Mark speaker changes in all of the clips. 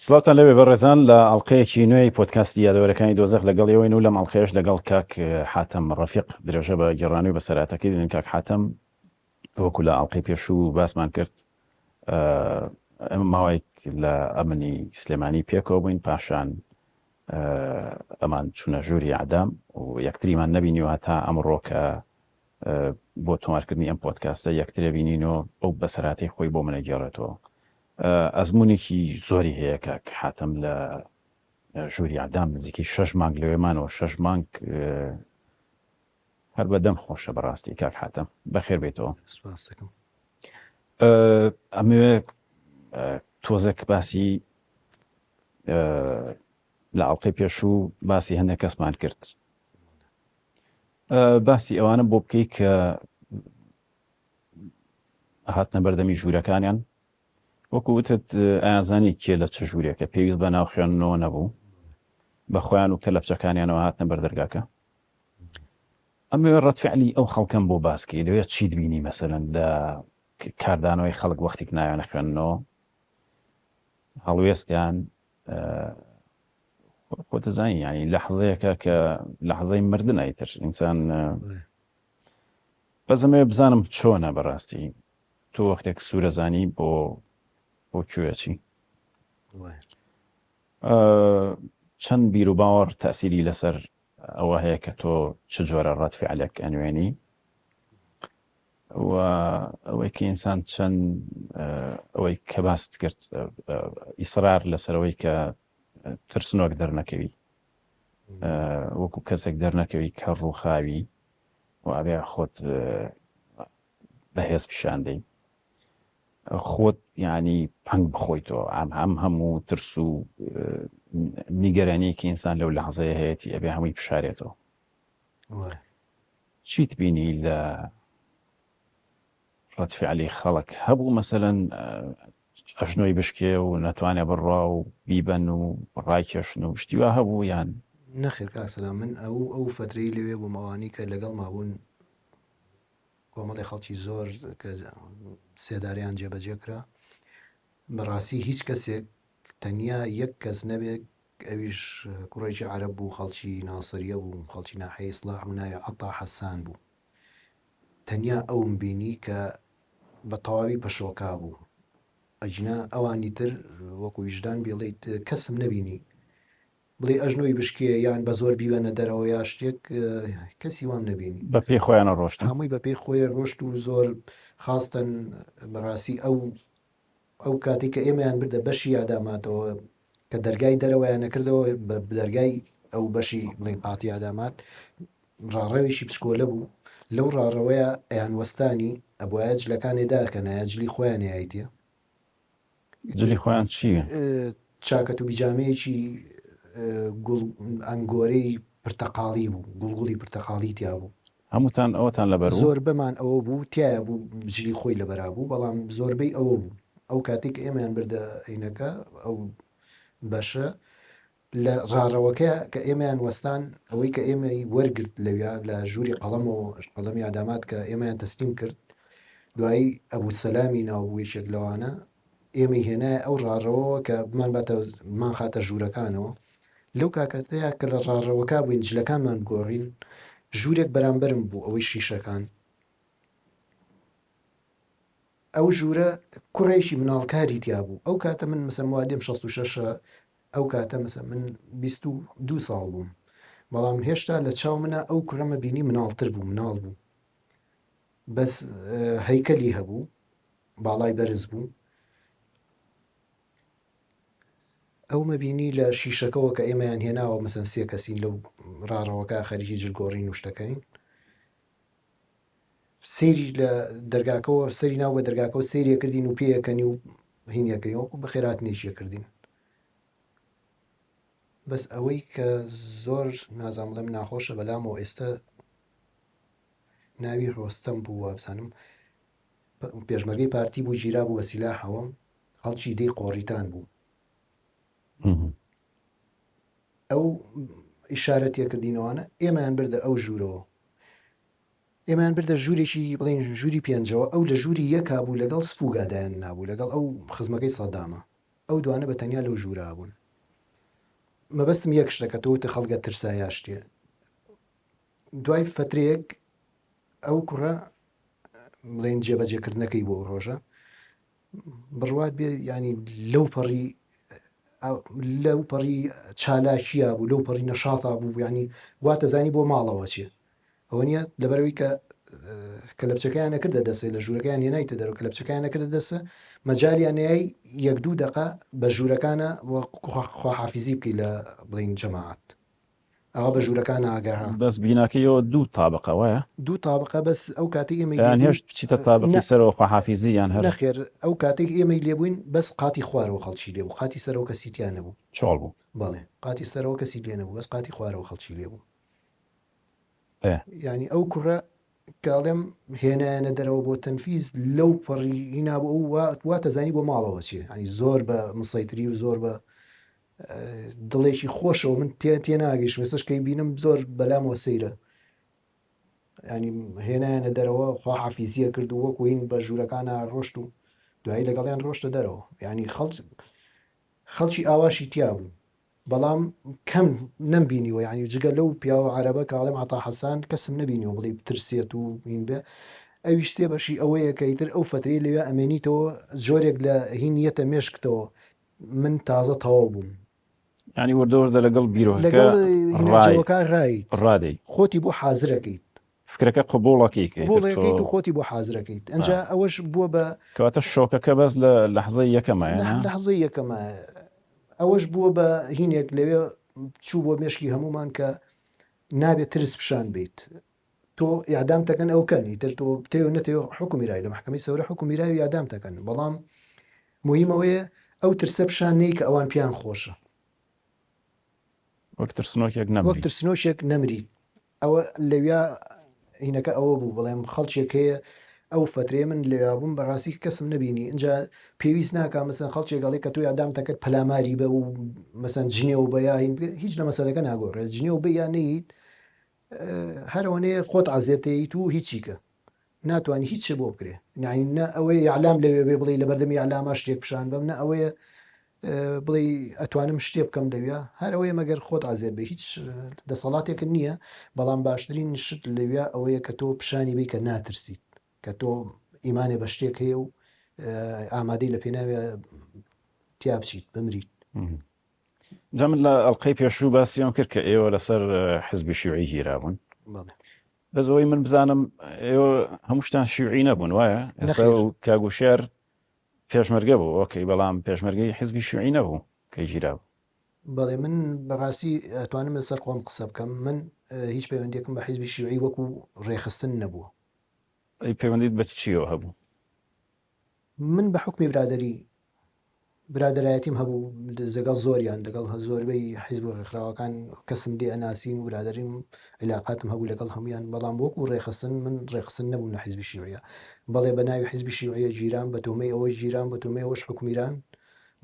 Speaker 1: سڵاوتان لەوێ بەڕێزان لە ئەڵلقەیەکی نوێی پۆدکاستی یادەوەرەکانی دۆزەخ لەگەڵ ئێوەین و لەم ئەڵلقەیەش لەگەڵ کاک حاتەم ڕەفیق درێژە بە گێڕانەوەی بەسەرهاتەکەی دەدەین کاک حاتەم وەکو لە ئەڵلقەی پێشوو باسمان کرد ئێمە ماوەیەک لە ئەمنی سلێمانی پێکەوە بووین پاشان ئەمان چوونە ژووری ئەعدام و یەکتریمان نەبینیوە هەتا ئەمڕۆ کە بۆ تۆمارکردنی ئەم پۆدکاستە یەکترە بینین و ئەو بەسەرهاتەی خۆی بۆ منە گێڕێتەوە. ئەزموونێکی زۆری هەیە کاک حاتەم لە ژووری ئیعدام نزیکەی شەش مانگ لەوێ مانەوە شەش مانگ هەر بە دەم خۆشە بەڕاستی کاک حاتەم بەخێر بێیتەوە.
Speaker 2: سپاس دەکەم.
Speaker 1: ئەمەوێ تۆزێک باسی لە ئەڵقەی پێشوو باسی هەندێک کەسمان کرد باسی ئەوانە بۆ بکەی کە هاتنە بەردەمی ژوورەکانیان وەکو وتت ئەیانزانی کێ لە چ ژوورێکە پێویست بە ناو خوێندنەوە نەبوو بە خۆیان و کەلەپچەکانیانەوە هاتنە بەر دەرگاکە ئەمەوێ ڕەتفعلی ئەو خەڵکەم بۆ باسکەی لەوێ چیت بینی مەسەلەن لە کاردانەوەی خەڵک وەختێک ناویان خوێندنەوە هەڵوێستیان خۆ دەزانی یانی لەحزەیەکە کە لەحزەی مردنە ئیتر ئینسان بەس ئەمەوێ بزانم چۆنە بەڕاستی تۆ وەختێک سوورەزانی بۆ بۆ کوێ چی چەند بیر و باوەڕ تەسیری لەسەر ئەوە هەیە کە تۆ چ جۆرە ڕەت فعلێک ئەنوێنی و ئەوەی کە ئینسان چەند ئەوەی کە باست کرد ئیسرار لەسەرەوەی کە ترسنۆک دەرنەکەوی وەکو کەسێک دەرنەکەوی کە ڕووخاوی و ئەبێ خۆت بەهێز پیشان دەی خۆت یعنی پەنگ بخۆیتەوە ئەم هەم هەموو ترس و نیگەرانیەکی ئینسان لەو لەحزەیە هەیەتی ئەبێ هەمووی بشارێتەوە چیت بینی لە ڕەد فعلی خەڵک هەبوو مەسەلەن ئەژنۆی بشکێ و نەتوانێ بڕوا و بیبەن و ڕایکێشن و شتی وا هەبوو یان؟
Speaker 2: نەخێر کاک سەلام من ئەو ئەو فەترەی لەوێ بووم ئەوانەی کە لەگەڵما بوون کۆمەڵی خەڵکی زۆر کە سێدارەیان جێبەجێ کرا بەڕاستی هیچ کەسێک تەنیا یەک کەس نەبێت ئەویش کوڕێکی عەرەب بوو خەڵکی ناسریە بوو خەڵکی ناحیەی ئیسڵاح بوو ناوی عەتا حەسان بوو تەنیا ئەوم بینی کە بە تەواوی پەشۆکا بوو ئەگینا ئەوانی تر وەکو ویژدان بیڵێیت کەسم نەبینی بڵێ ئەژنۆی بشکێ یان بە زۆر بیبەنە دەرەوە یا شتێک کەسی وام نەبینی.
Speaker 1: بە پێی خۆیانە ڕۆشتن.
Speaker 2: هەمووی بە پێی خۆی ڕۆشت و زۆر خاستەن بەڕاستی ئەو ئەو کاتەی کە ئێمەیان بردە بەشی یاداماتەوە کە دەرگای دەرەوەیان نەکردەوە بە دەرگای ئەو بەشی بڵێن قاتی یادامات ڕاڕەوێکی بچکۆلە بوو لەو ڕاڕەوەیە ئەیان وەستانی ئەبواە جلەکانێ داکەنایە جلی خۆیان یایتە
Speaker 1: جلی خۆیان چی؟
Speaker 2: چاکەت و بیجامەیەکی گوڵ ئەنگۆرەی پرتەقاڵی بوو گوڵگوڵی پرتەقاڵی تیا بوو.
Speaker 1: هەمووتان ئەوەتان لەبەر بوو؟
Speaker 2: زۆربەمان ئەوە بوو تیایا بوو جلی خۆی لەبەرا بوو بەڵام زۆربەی ئەوە بوو ئەو کاتێک کە ئێمەیان بردە عینەکە ئەو بەشە لە ڕاڕەوەکە کە ئێمەیان وەستان ئەوەی کە ئێمەی وەرگرت لەویا لە ژووری قەڵەمەوە قەڵەمی ئادامات کە ئێمەیان تەسلیم کرد دوایی ئەبوو سەلامی ناو بوو یەکێک لەوانە ئێمەی هێنایە ئەو ڕاڕەوەوە کە بمانباتە بمانخاتە ژوورەکانەوە لەو کاکەتەیا کە لە ڕاڕەوەکە بووین جلەکانمان بگۆڕین ژوورێک بەرامبەرم بوو ئەوەی شیشەکان ئەو ژوورە کوڕێکی مناڵکاری تیا بوو ئەو کاتە من مەسەن وادێم 66 ئەو کاتە مەسە من 22 ساڵ بووم بەڵام هێشتا لە چاو منە ئەو کوڕەمە بینی مناڵتر بوو مناڵ بوو بەس هەیکەلی هەبوو باڵای بەرز بوو ئەومە بینی لە شیشەکەەوە کە ئێمەیان هێناوە مەسەن سێ کەسین لەو ڕاڕەوەکە خەریکی جلگۆڕین و شتەکەین سێری لە دەرگاکەەوە سەری ناو بە دەرگاکەەوە سێریە کردین و پێیەکەنی و هینەکەی وەکو بەخێراتنێکیە کردین بەس ئەوەی کە زۆر نازان بڵێم ناخۆشە بەلامەوە ئێستا ناوی ڕۆستەم بوو وابزانم پێشمەرگەی پارتی بوو گیرا بوو بە سیلاحەوە خەڵکی دێی قۆڕیتان بوو ئەو ئیشارە تێکردینەوانە ئێمەیان بردە ئەو ژوورەوە ئێمەیان بردە ژوورێکی بڵین ژووری پێنجەوە ئەو لە ژووری یەکا بوو لەگەڵ سفوگا دایان نابوو لەگەڵ ئەو خزمەکەی سەدامە. ئەو دوانە بە تەنیا لەو ژوورا بوون. مەبەستم یەک شتە کە تۆ وتت خەڵک ئەترسا یا شتێ. دوای فەترەیەک ئەو کوڕە بڵێن جێبەجێکردنەکەی بۆ ئەو ڕۆژە بڕوات بێ ینی لەو پەڕی لەو پەڕی چالاکیە بوو لەو پەڕی نەشاتا بوو ینی واتەزانی بۆ ماڵەوە چێ ئەوە نیە لەبەرەوەی کە کەلەپچەکەیان نەکردە دەسێ لە ژوورەکەیان هێنایتە دەرەوە کەلەپچەکەیان نەکردە دەسە مەجالیان نەیای یەک دوو دەقە بە ژوورەکانە خواحافیزی بکەی لە بڵین جەماعەت ئەوە بە ژوورەکان ئاگەڕا.
Speaker 1: بەس بیناکەی ئەوە دوو تابقە وایە؟
Speaker 2: دوو تابقە بەس ئەو کاتەی ئێمەی
Speaker 1: لێ
Speaker 2: ئەیان
Speaker 1: بووین هێشت بچیتە تابقی
Speaker 2: نا
Speaker 1: سەرەوە خواحافیزی یان هەر؟
Speaker 2: نەخێر ئەو کاتەی ئێمەی لێ بووین بەس قاتی خوارەوە خەڵکی لێ بوو قاتی سەرەوە کەسی تیا نەبوو.
Speaker 1: چۆڵ بوو.
Speaker 2: بەڵێ قاتی سەرەوە کەسی لێ نەبوو بەس قاتی خوارەوە خەڵکی لێ بوو.
Speaker 1: ئێ.
Speaker 2: یانی ئەو کوڕە کە ئەڵێم هێنایانە دەرەوە بۆ تەنفیز لەو پەڕی هینا بوو ئەو وا واتەزانی بۆ ماڵەوە چێ ینی زۆر بە مسەیتری و زۆر بە دڵێکی خۆشەوە من تێ تێناگەیشتم ئێستاش کەی بینم زۆر بەلامەوە سەیرە ینی هێنایانە دەرەوە خواحافیزیە کرد و وەکو هین بە ژوورەکانە ڕۆشت و دوایی لەگەڵیان ڕۆشتە دەرەوە ینی خەڵک خەڵکی ئاواشی تیا بوو بەڵام کەم نەم بینیوە یعنی جگە لەو پیاوە عەرەبە کە ئەڵێم عەتا حەسان کەسم نەبینیوە بڵێ بترسێت و هین بێ ئەویش سێ بەشی ئەوەیە کە ئیتر ئەو فەترەی لەوێ ئەمێنیتەوە جۆرێک لە هین یەتە مێشکتەوە من تازە تەواو بووم.
Speaker 1: یانی وردە وردە لەگەڵ بیرۆکەکە
Speaker 2: لەگەڵ هینا
Speaker 1: ڕای
Speaker 2: جەوەکە ڕایت
Speaker 1: ڕادێی.
Speaker 2: خۆتی بۆ حازرەکەیت.
Speaker 1: فکرەکە قبوڵەکەی کە ئیتر تۆ.
Speaker 2: قبوڵەکەیت و خۆتی بۆ حازرەکەیت ئەنجا ئەوەش بووە بە.
Speaker 1: کەواتە شۆکەکە بەس لە لەحزەی یەکەمایە
Speaker 2: نا؟ لەحزەی یەکەمایە ئەوەش بووە بە هینێک لەوێ چوو بۆ مێشکی هەموومان کە نابێت ترس پیشان بیت تۆ ئیعدام تەکەن ئەو کەن ئیتر تۆ بتەوێ و نەتەوێ حوکمی رای لە مەحکەمەی سەورە حوکمی رای و ئیعدام تەکەن بەڵام موهیم ئەوەیە ئەو ترسە پیشان نەی کە ئەوان پێیان خۆشە.
Speaker 1: وەک ترسنۆکێک
Speaker 2: وەک
Speaker 1: نەمریت.
Speaker 2: ترسنۆکێک نەمریت ئەوە لەویا هینەکە ئەوە بوو بڵێم خەڵکێک هەیە ئەو فەترەیە من لەویا بووم بەڕاستی کەسم نەبینی ئینجا پێویست ناکا مەسەن خەڵکێک ئەڵێ کە تۆ ئیعدام تەکرد پەلاماری بە و مەسەن جنێو بە یا هین هیچ لە مەسەلەکە ناگۆڕێت جنێو بە یا نەیت هەر ئەوەنەیە خۆت عەزێتەیت و هیچیکە ناتوانانی هیچ بۆ بکرێ یعنی نە ئەوەیە یعلام لەوێ بێ بڵێ لە بەردەمی یعلاما شتێک پیشان بەم نە ئەوەیە بڵێ ئەتوانم شتێ بکەم لەویا هەر ئەوەیە مەگەر خۆت عەزێت بێ هیچ دەسەڵاتێکت نییە بەڵام باشترین شت لەویا ئەوەیە کە تۆ پیشانی بی کە ناترسیت کە تۆ ئیمانێ بە شتێک هەیە و ئامادەی لە پێناوێ تیا بچیت بمریت.
Speaker 1: جا من لە ئەڵقەی پێشوو باسی ئەوم کرد کە ئێوە لەسەر حزبی شیوعی گیرابوون.
Speaker 2: بەڵێ.
Speaker 1: بەس ئەوەی من بزانم ئێوە هەمووشتان شیوعی نەبوون وایە؟ ئێستا
Speaker 2: نەخێر.
Speaker 1: و کاک وشیار پێشمەرگە بوو ئۆکەی بەڵام پێشمەرگەی حزبی شیوعی نەبوو کە گیرابوو.
Speaker 2: بەڵێ من بەڕاستی ئەتوانم لەسەر خۆم قسە بکەم من هیچ پەیوەندیەکم بە حیزبی شیوعی وەکو ڕێخستن نەبووە.
Speaker 1: ئەی پەیوەندیت بە چیەوە هەبوو؟
Speaker 2: من بە حوکمی برادەری برادەرایەتیم هەبوو لەگەڵ زۆریان لەگەڵ زۆربەی حیزب و ڕێکخراوەکان کەسم لێ ئەناسین و برادەریم عیلاقاتم هەبوو لەگەڵ هەمویان بەڵام وەکو ڕێخستن من ڕێخستن نەبووم لە حیزبی شیوعیە بەڵێ بە ناوی حیزبی شیوعیە گیرام بە تۆمەی ئەوەش گیرام بە تۆمەی ئەوەش حوکمیران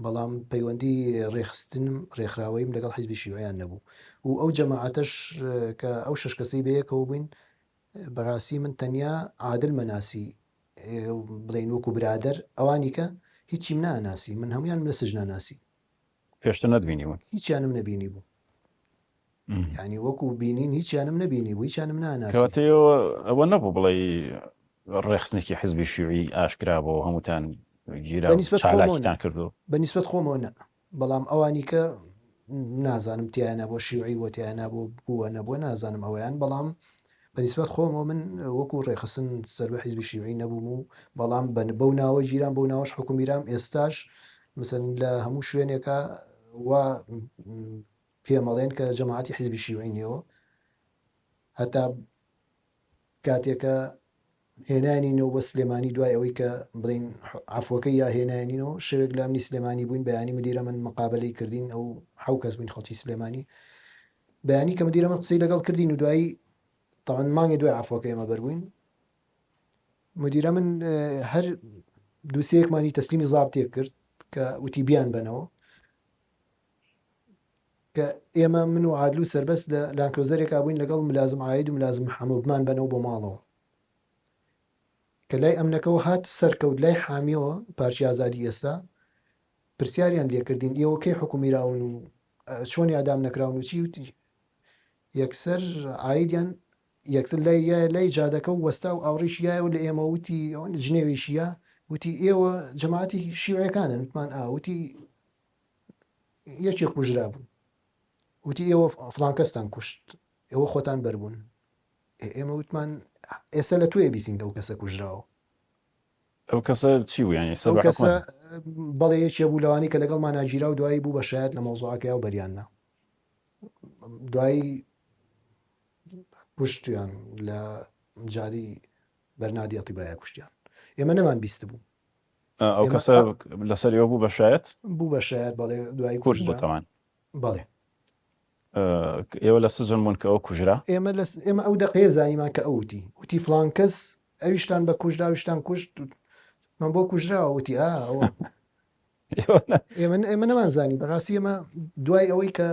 Speaker 2: بەڵام پەیوەندی ڕێخستنم ڕێکخراوەییم لەگەڵ حیزبی شیوعیان نەبوو و ئەو جەماعەتەش کە ئەو شەش کەسەی بەیەکەوە بووین بەڕاستی من تەنیا عادل مەناسی بڵێین وەکو برادەر ئەوانی کە هیچیم ناناسی من هەمویانم لە سجنا ناسی.
Speaker 1: پێشتر نەتبینیبوون؟
Speaker 2: هیچیانم نەبینی بوو یعنی وەکو بینین هیچیانم نەبینی بوو هیچیانم ناناسی.
Speaker 1: کەواتە ئێوە ئەوە نەبوو بڵێی ڕێخستنێکی حزبی شیوعی ئاشکرا بۆ هەمووتان گیرا و
Speaker 2: بەنیسبەت خۆمەوە نا
Speaker 1: چالاکیتان کردو؟
Speaker 2: بەنیسبەت خۆمەوە نا بەڵام ئەوانی کە نازانم تیایانا بۆ شیوعی بۆ تیایانا بۆ بووە نەبووە نازانم ئەوەیان بەڵام بە نیسبەت خۆمەوە من وەکو ڕێکخستن سەر بە حیزبی شیوعی نەبووم و بەڵام بەو ناوە گیرام بەو ناوەش حکومیرام ئێستاش مثلەن لە هەموو شوێنێکە وا پێمەڵێن کە جەماعەتی حیزبی شیوعی نیەوە هەتا کاتێکە هێنانینەوە بۆ سلێمانی دوای ئەوەی کە بڵین عەفوەکەی یا هێنانینەوە شەوێک لە ئەمنی سلێمانی بووین بەیانی مدیرە من مقابلەی کردین ئەو حەو کەس بووین خەڵکی سلێمانی بەیانی کە مدیرە من قسەی لەگەڵ کردین و دوایی تاوان مانگی دوای عەفوەکە ئێمە بەربووین مدیرە من هەر دووسەیەکمانی تەسلیمی زابتێک کرد کە وتی بیان بەنەوە کە ئێمە من و عادل و سەربەست لە لانکرۆزەرێکا بووین لەگەڵ ملازم عاید و ملازم حەمە بمان بەنەوە بۆ ماڵەوە کە لای ئەمنەکەەوە هات سەرکەوت لای حامیەوە پارچی ئازادی ئێستا. پرسیاریان لێکردین ئێوە کەی حکومیراون و چۆن یادام نەکراون و چی وتی یەکسەر عایدیان یەکسەر لای یایە لای جادەکە و وەستا و ئاوڕێکی یایەوە لە ئێمە وتی جنێوێکی یا وتی ئێوە جەماعەتی شیوعەکانن وتمان ئا وتی یەکێک کوژرا بوو وتی ئێوە فڵان کەستان کوشت ئێوە خۆتان بەربوون ئێمە وتمان ئێستا لە تۆیە بیسین ئەو کەسە کوژراوە
Speaker 1: ئەو کەسە چی بوو یانی سەر
Speaker 2: ئەو
Speaker 1: بە
Speaker 2: کەسە
Speaker 1: حکومەت؟
Speaker 2: بەڵێ یەکێ بوو لەوانەی کە لەگەڵمانا گیرا و دوایی بوو بە شایەت لە مەوزوعەکەیا و بەریان نا دوایی کوشتیان لە جادەی بەرنادی ئەتیبایە کوشتیان ئێمە نەمان بیستبوو
Speaker 1: ئەو
Speaker 2: ئێمە
Speaker 1: کەسە لەسەر ئێوە بوو بە شایەت؟
Speaker 2: بوو بە شایەت بەڵێ دوایی
Speaker 1: کورد بوو
Speaker 2: کوژرا
Speaker 1: تەوان.
Speaker 2: بەڵێ.
Speaker 1: ئێوە لە سجن بوون کە ئەو کوژرا؟
Speaker 2: ئێمە لە ئێمە ئەو دەقەیە زانیمان کە ئەو وتی وتی فڵان کەس ئەویشتان بە کوشت ئەویشتان کوشت من بۆ کوژراوە وتی ئا ئەوە ئێمە ئێمە نەمانزانی بەڕاستی ئێمە دوای ئەوەی کە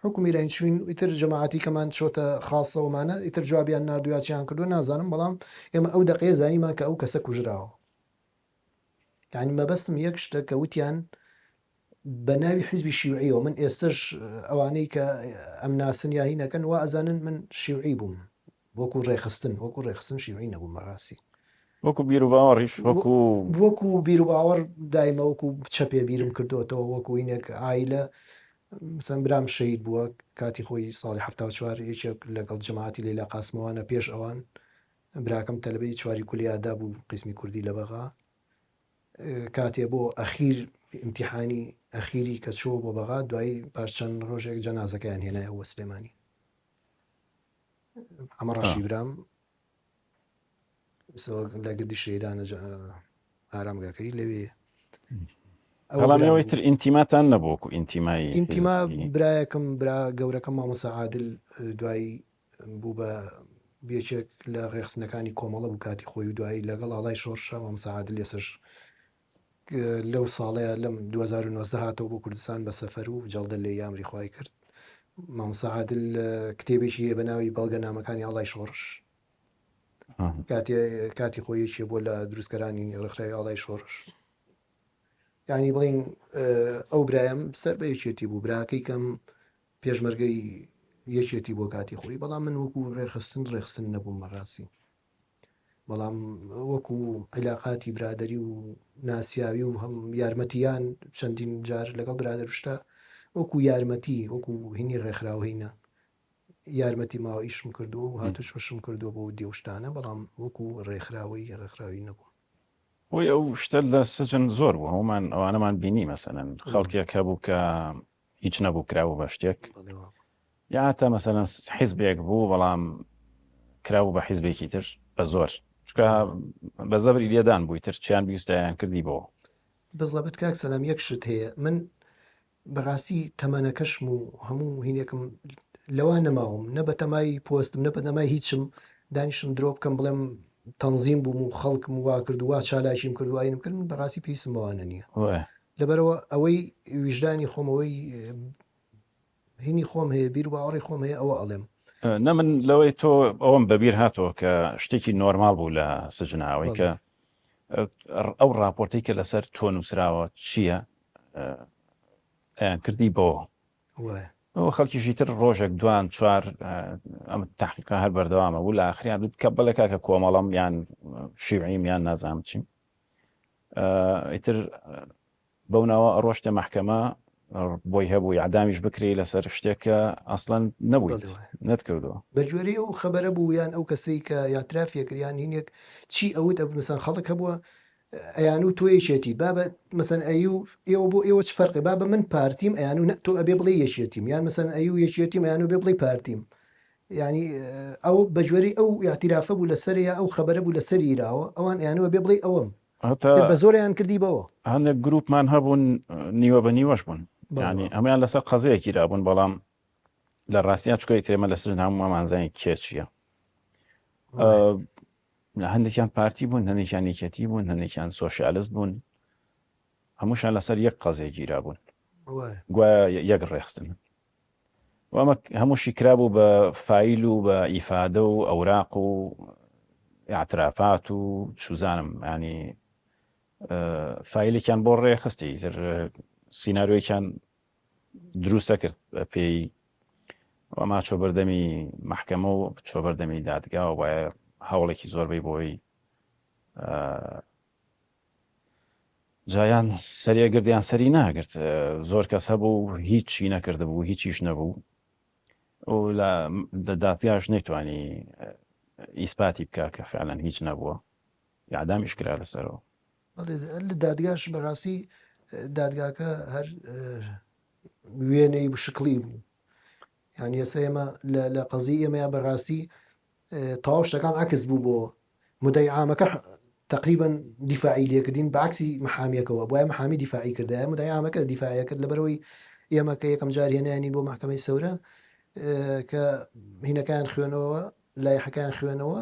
Speaker 2: حکومی راین چوین ئیتر جەماعەتی کەمان چۆتە خاصەوەمانە ئیتر جوابیان ناردویا چیان کردو نازانم بەڵام ئێمە ئەو دەقەیە زانیمان کە ئەو کەسە کوژراوە یعنی مەبەستم یەک شتە کە وتیان بە ناوی حیزبی شیوعیەوە من ئێستەش ئەوانەی کە ئەمناسن یا هینەکەن وا ئەزانن من شیوعی بووم وەکو ڕێخستن وەکو ڕێخستن شیوعی نەبووم بەڕاستی.
Speaker 1: وەکو بیروباوەڕیش وەکو.
Speaker 2: وەکو بیروباوەڕ دایمە وەکو چەپێ بیرم کردۆتەوە وەکو هینێک عایلە مەسەن برام شەهید بووە کاتی خۆی ساڵی 74 یەکێک لەگەڵ جەماعەتی لەیلا قاسمەوانە پێش ئەوان براکەم تەلەبەی چواری کولیە ئاداب بوو قیسمی کوردی لە بەغا کاتێ بۆ ئەخیر ئیمتیحانی ئەخیری کە چووە بۆ بەغا دوایی پاش چەند ڕۆژێک جەنازەکەیان هێنایەوە بۆ سلێمانی ئەمە ڕەشی برام لە گردی شەیدانە ئارامگاکەی لەوێ
Speaker 1: بەڵام ئێوەی تر ئینتیماتان نەبوو وەکو ئینتیمای
Speaker 2: ئینتیما برایەکم برا گەورەکەم مامۆستا عادل دوایی بوو بە یەکێک لە ڕێخستنەکانی کۆمەڵە بوو کاتی خۆی و دوایی لەگەڵ ئاڵای شۆڕشە مامۆستا عادل ئێسش لەو ساڵەیە لەم 2019 هاتەوە بۆ کوردستان بە سەفەر و جەڵدە لێ یامری خوای کرد مامۆستا عادل کتێبێکی هەیە بە ناوی بەڵگەنامەکانی ئاڵای شۆڕش کاتی کاتی خۆی یەکێ بۆ لە دروستکەرانی ڕێکخراوی ئاڵای شۆڕش یعنی بڵین ئەو برایم سەر بە یەکێتی بوو براکەی کەم پێشمەرگەی یەکێتی بۆ کاتی خۆی بەڵام من وەکو ڕێخستن ڕێخستن نەبووم بەڕاستی بەڵام وەکو عیلاقاتی برادری و ناسیاوی و هەم یارمەتیان چەندین جار لەگەڵ برادر شتە وەکو یارمەتی وەکو هینی ڕێکخراوهینە یارمەتی ماوە ئیشم کردووە و هاتو چۆشم کردووە بۆ دێوشتانە بەڵام وەکو ڕێکخراوەی ڕێکخراوی نەبوو.
Speaker 1: هۆی ئەو شتە لە سجن زۆر بوو هەموومان ئەوانەمان بینی مەسەلەن خەڵکێک هەبوو کە هیچ نەبوو کرابوو بە شتێک یا هەتا مەسەلەن حیزبێک بوو بەڵام کرابوو بە حیزبێکی تر بە زۆر چکە بە زەبری لێدان بووی تر چیان بیستایان کردی بۆ
Speaker 2: بزڵەبت کاک سەلام یەک شت هەیە من بەڕاستی تەمەنەکەشم و هەموو هینێکم لەوە نەماوم نە بەتەمای پۆستم نە بەتەمای هیچم دانیشم درۆ بکەم بڵێم تەنزیم بووم و خەڵکم وا کرد و وا چالاکیم کرد و ئاینم کرد من بەڕاستی پێویستم بەوانە نییە لەبەرئەوە ئەوەی ویژدانی خۆم ئەوەی هینی خۆم هەیە بیر و باوەڕی خۆم هەیە ئەوە ئەڵێم.
Speaker 1: نە من لەوەی تۆ ئەوەم بەبیر هاتەوە کە شتێکی نۆرماڵ بوو لە سجنا ئەوەی کە ئەو ڕاپۆرتەی کە لەسەر تۆ نووسراوە چییە ئەیان کردی بەوە ئەوە خەڵکیشی تر ڕۆژێک دوان چوار ئەم تحقیقە هەر بەردەوامە بوو لە ئاخریان دوت کە بەڵێ کاکە کۆمەڵم یان شیوعیم یان نازانم چیم ئیتر بەو ناوە ئەڕۆشتە مەحکەمە بۆی هەبوو ئیعدامیش بکرێی لەسەر شتێک کە ئەسڵەن نەبوویت نەتکردووە.
Speaker 2: بە گوێرەی ئەو خەبەرە بوو یان ئەو کەسەی کە یاترافی ئەکرد یان هینێک چی ئەوت ئەب مەسەن خەڵک هەبووە ئەیانوو تۆ یەکێتی بابە مەسەن ئەیو ئێوە بۆ ئێوە چ فەرقێ بابە من پارتیم ئەیانوو نە تۆ ئەبێ بڵێ یەکێتیم یان مەسەن ئەیو یەکێتیم ئەیانوو بێ بڵێ پارتیم یانی ئەو بە گوێرەی ئەو ئیعتیرافە بوو لەسەر یا ئەو خەبەرە بوو لەسەر یراوە ئەوان ئەیانوو ئەبێ بڵێ ئەوەم
Speaker 1: هەتا
Speaker 2: بە زۆریان کردی بەوە.
Speaker 1: هەندێک گروپمان هەبوون نیوە بە نیوەش بوون یانی هەموویان لەسەر قەزەیەک گیرابوون بەڵام لە ڕاستیا چکە ئیتر ئێمە لە سجن هەموومان زانین کێ چییە هەندێکیان پارتی بوون هەندێکیان یەکێتی بوون هەندێکیان سۆسیالست بوون هەمووشان لەسەر یەک قەزیە گیرابوون گوایە یەک ڕێخستن و ئەمە هەمووشی کرابوو بە فایل و بە ئیفادە و ئەوراق و ئیعترافات و چوزانم ینی فایلێکیان بۆ ڕێخستی تر. سیناریۆیەکیان دروستە کرد پێی ئەما چۆ بەردەمی مەحکەمە و چۆ بەردەمی دادگا و وایە هەوڵێکی زۆربەی بۆی جایان سەریە گردیان سەری ناگرت زۆر کەس هەبوو هیچی نەکردبوو هیچیش نەبوو و لە دادگاش نەیتوانی ئیسپاتی بکە کە فعلەن هیچ نەبووە یادامیش کرا لەسەرەوە.
Speaker 2: بەڵێ لە دادگاش بەڕاستی دادگاکە هەر وێنەی شکڵی بوو یان ئێستا ئێمە لە قەزی ئێمەیا بەڕاستی تەواو شتەکان عکس بوو بۆ مدەی عامەکە تقریبا دیفاعی لێکردین بەعکسی محامیەکەوە بۆیە محامی دیفاعی کردایە مدەی عامەکە دیفاعی کرد لەبەرەوەی ئێمە کە یەکەم جار هێنایانی بۆ محکمەی سەورە کە هینەکان خوێنەوە لایحەکان خوێنەوە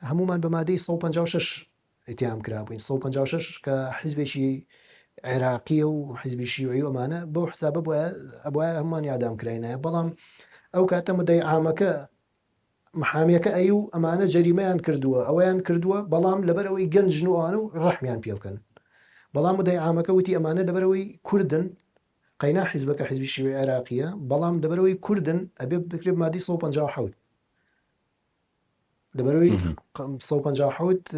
Speaker 2: هەمومان بە مادەی 156 ئیتیهام کرابووین 156 کە حیزبێکی عێراقیە و حیزبی شیوعی و ئەمانە بەو حسابە بوایە ئەبوایە هەمووان یادام کراینایە بەڵام ئەو کاتە مدەی عامەکە محامیەکە ئەی و ئەمانە جەریمەیان کردووە ئەوەیان کردووە بەڵام لەبەرەوەی گەنجن و ئەوانە و ڕەحمیان پێ بکەن بەڵام مدەی عامەکە وتی ئەمانە لەبەرەوەی کوردن قەینا حیزبەکە حیزبی شیوعی عێراقیە بەڵام لەبەرەوەی کوردن ئەبێ بکرێت مادەی 157 لەبەرەوەی 157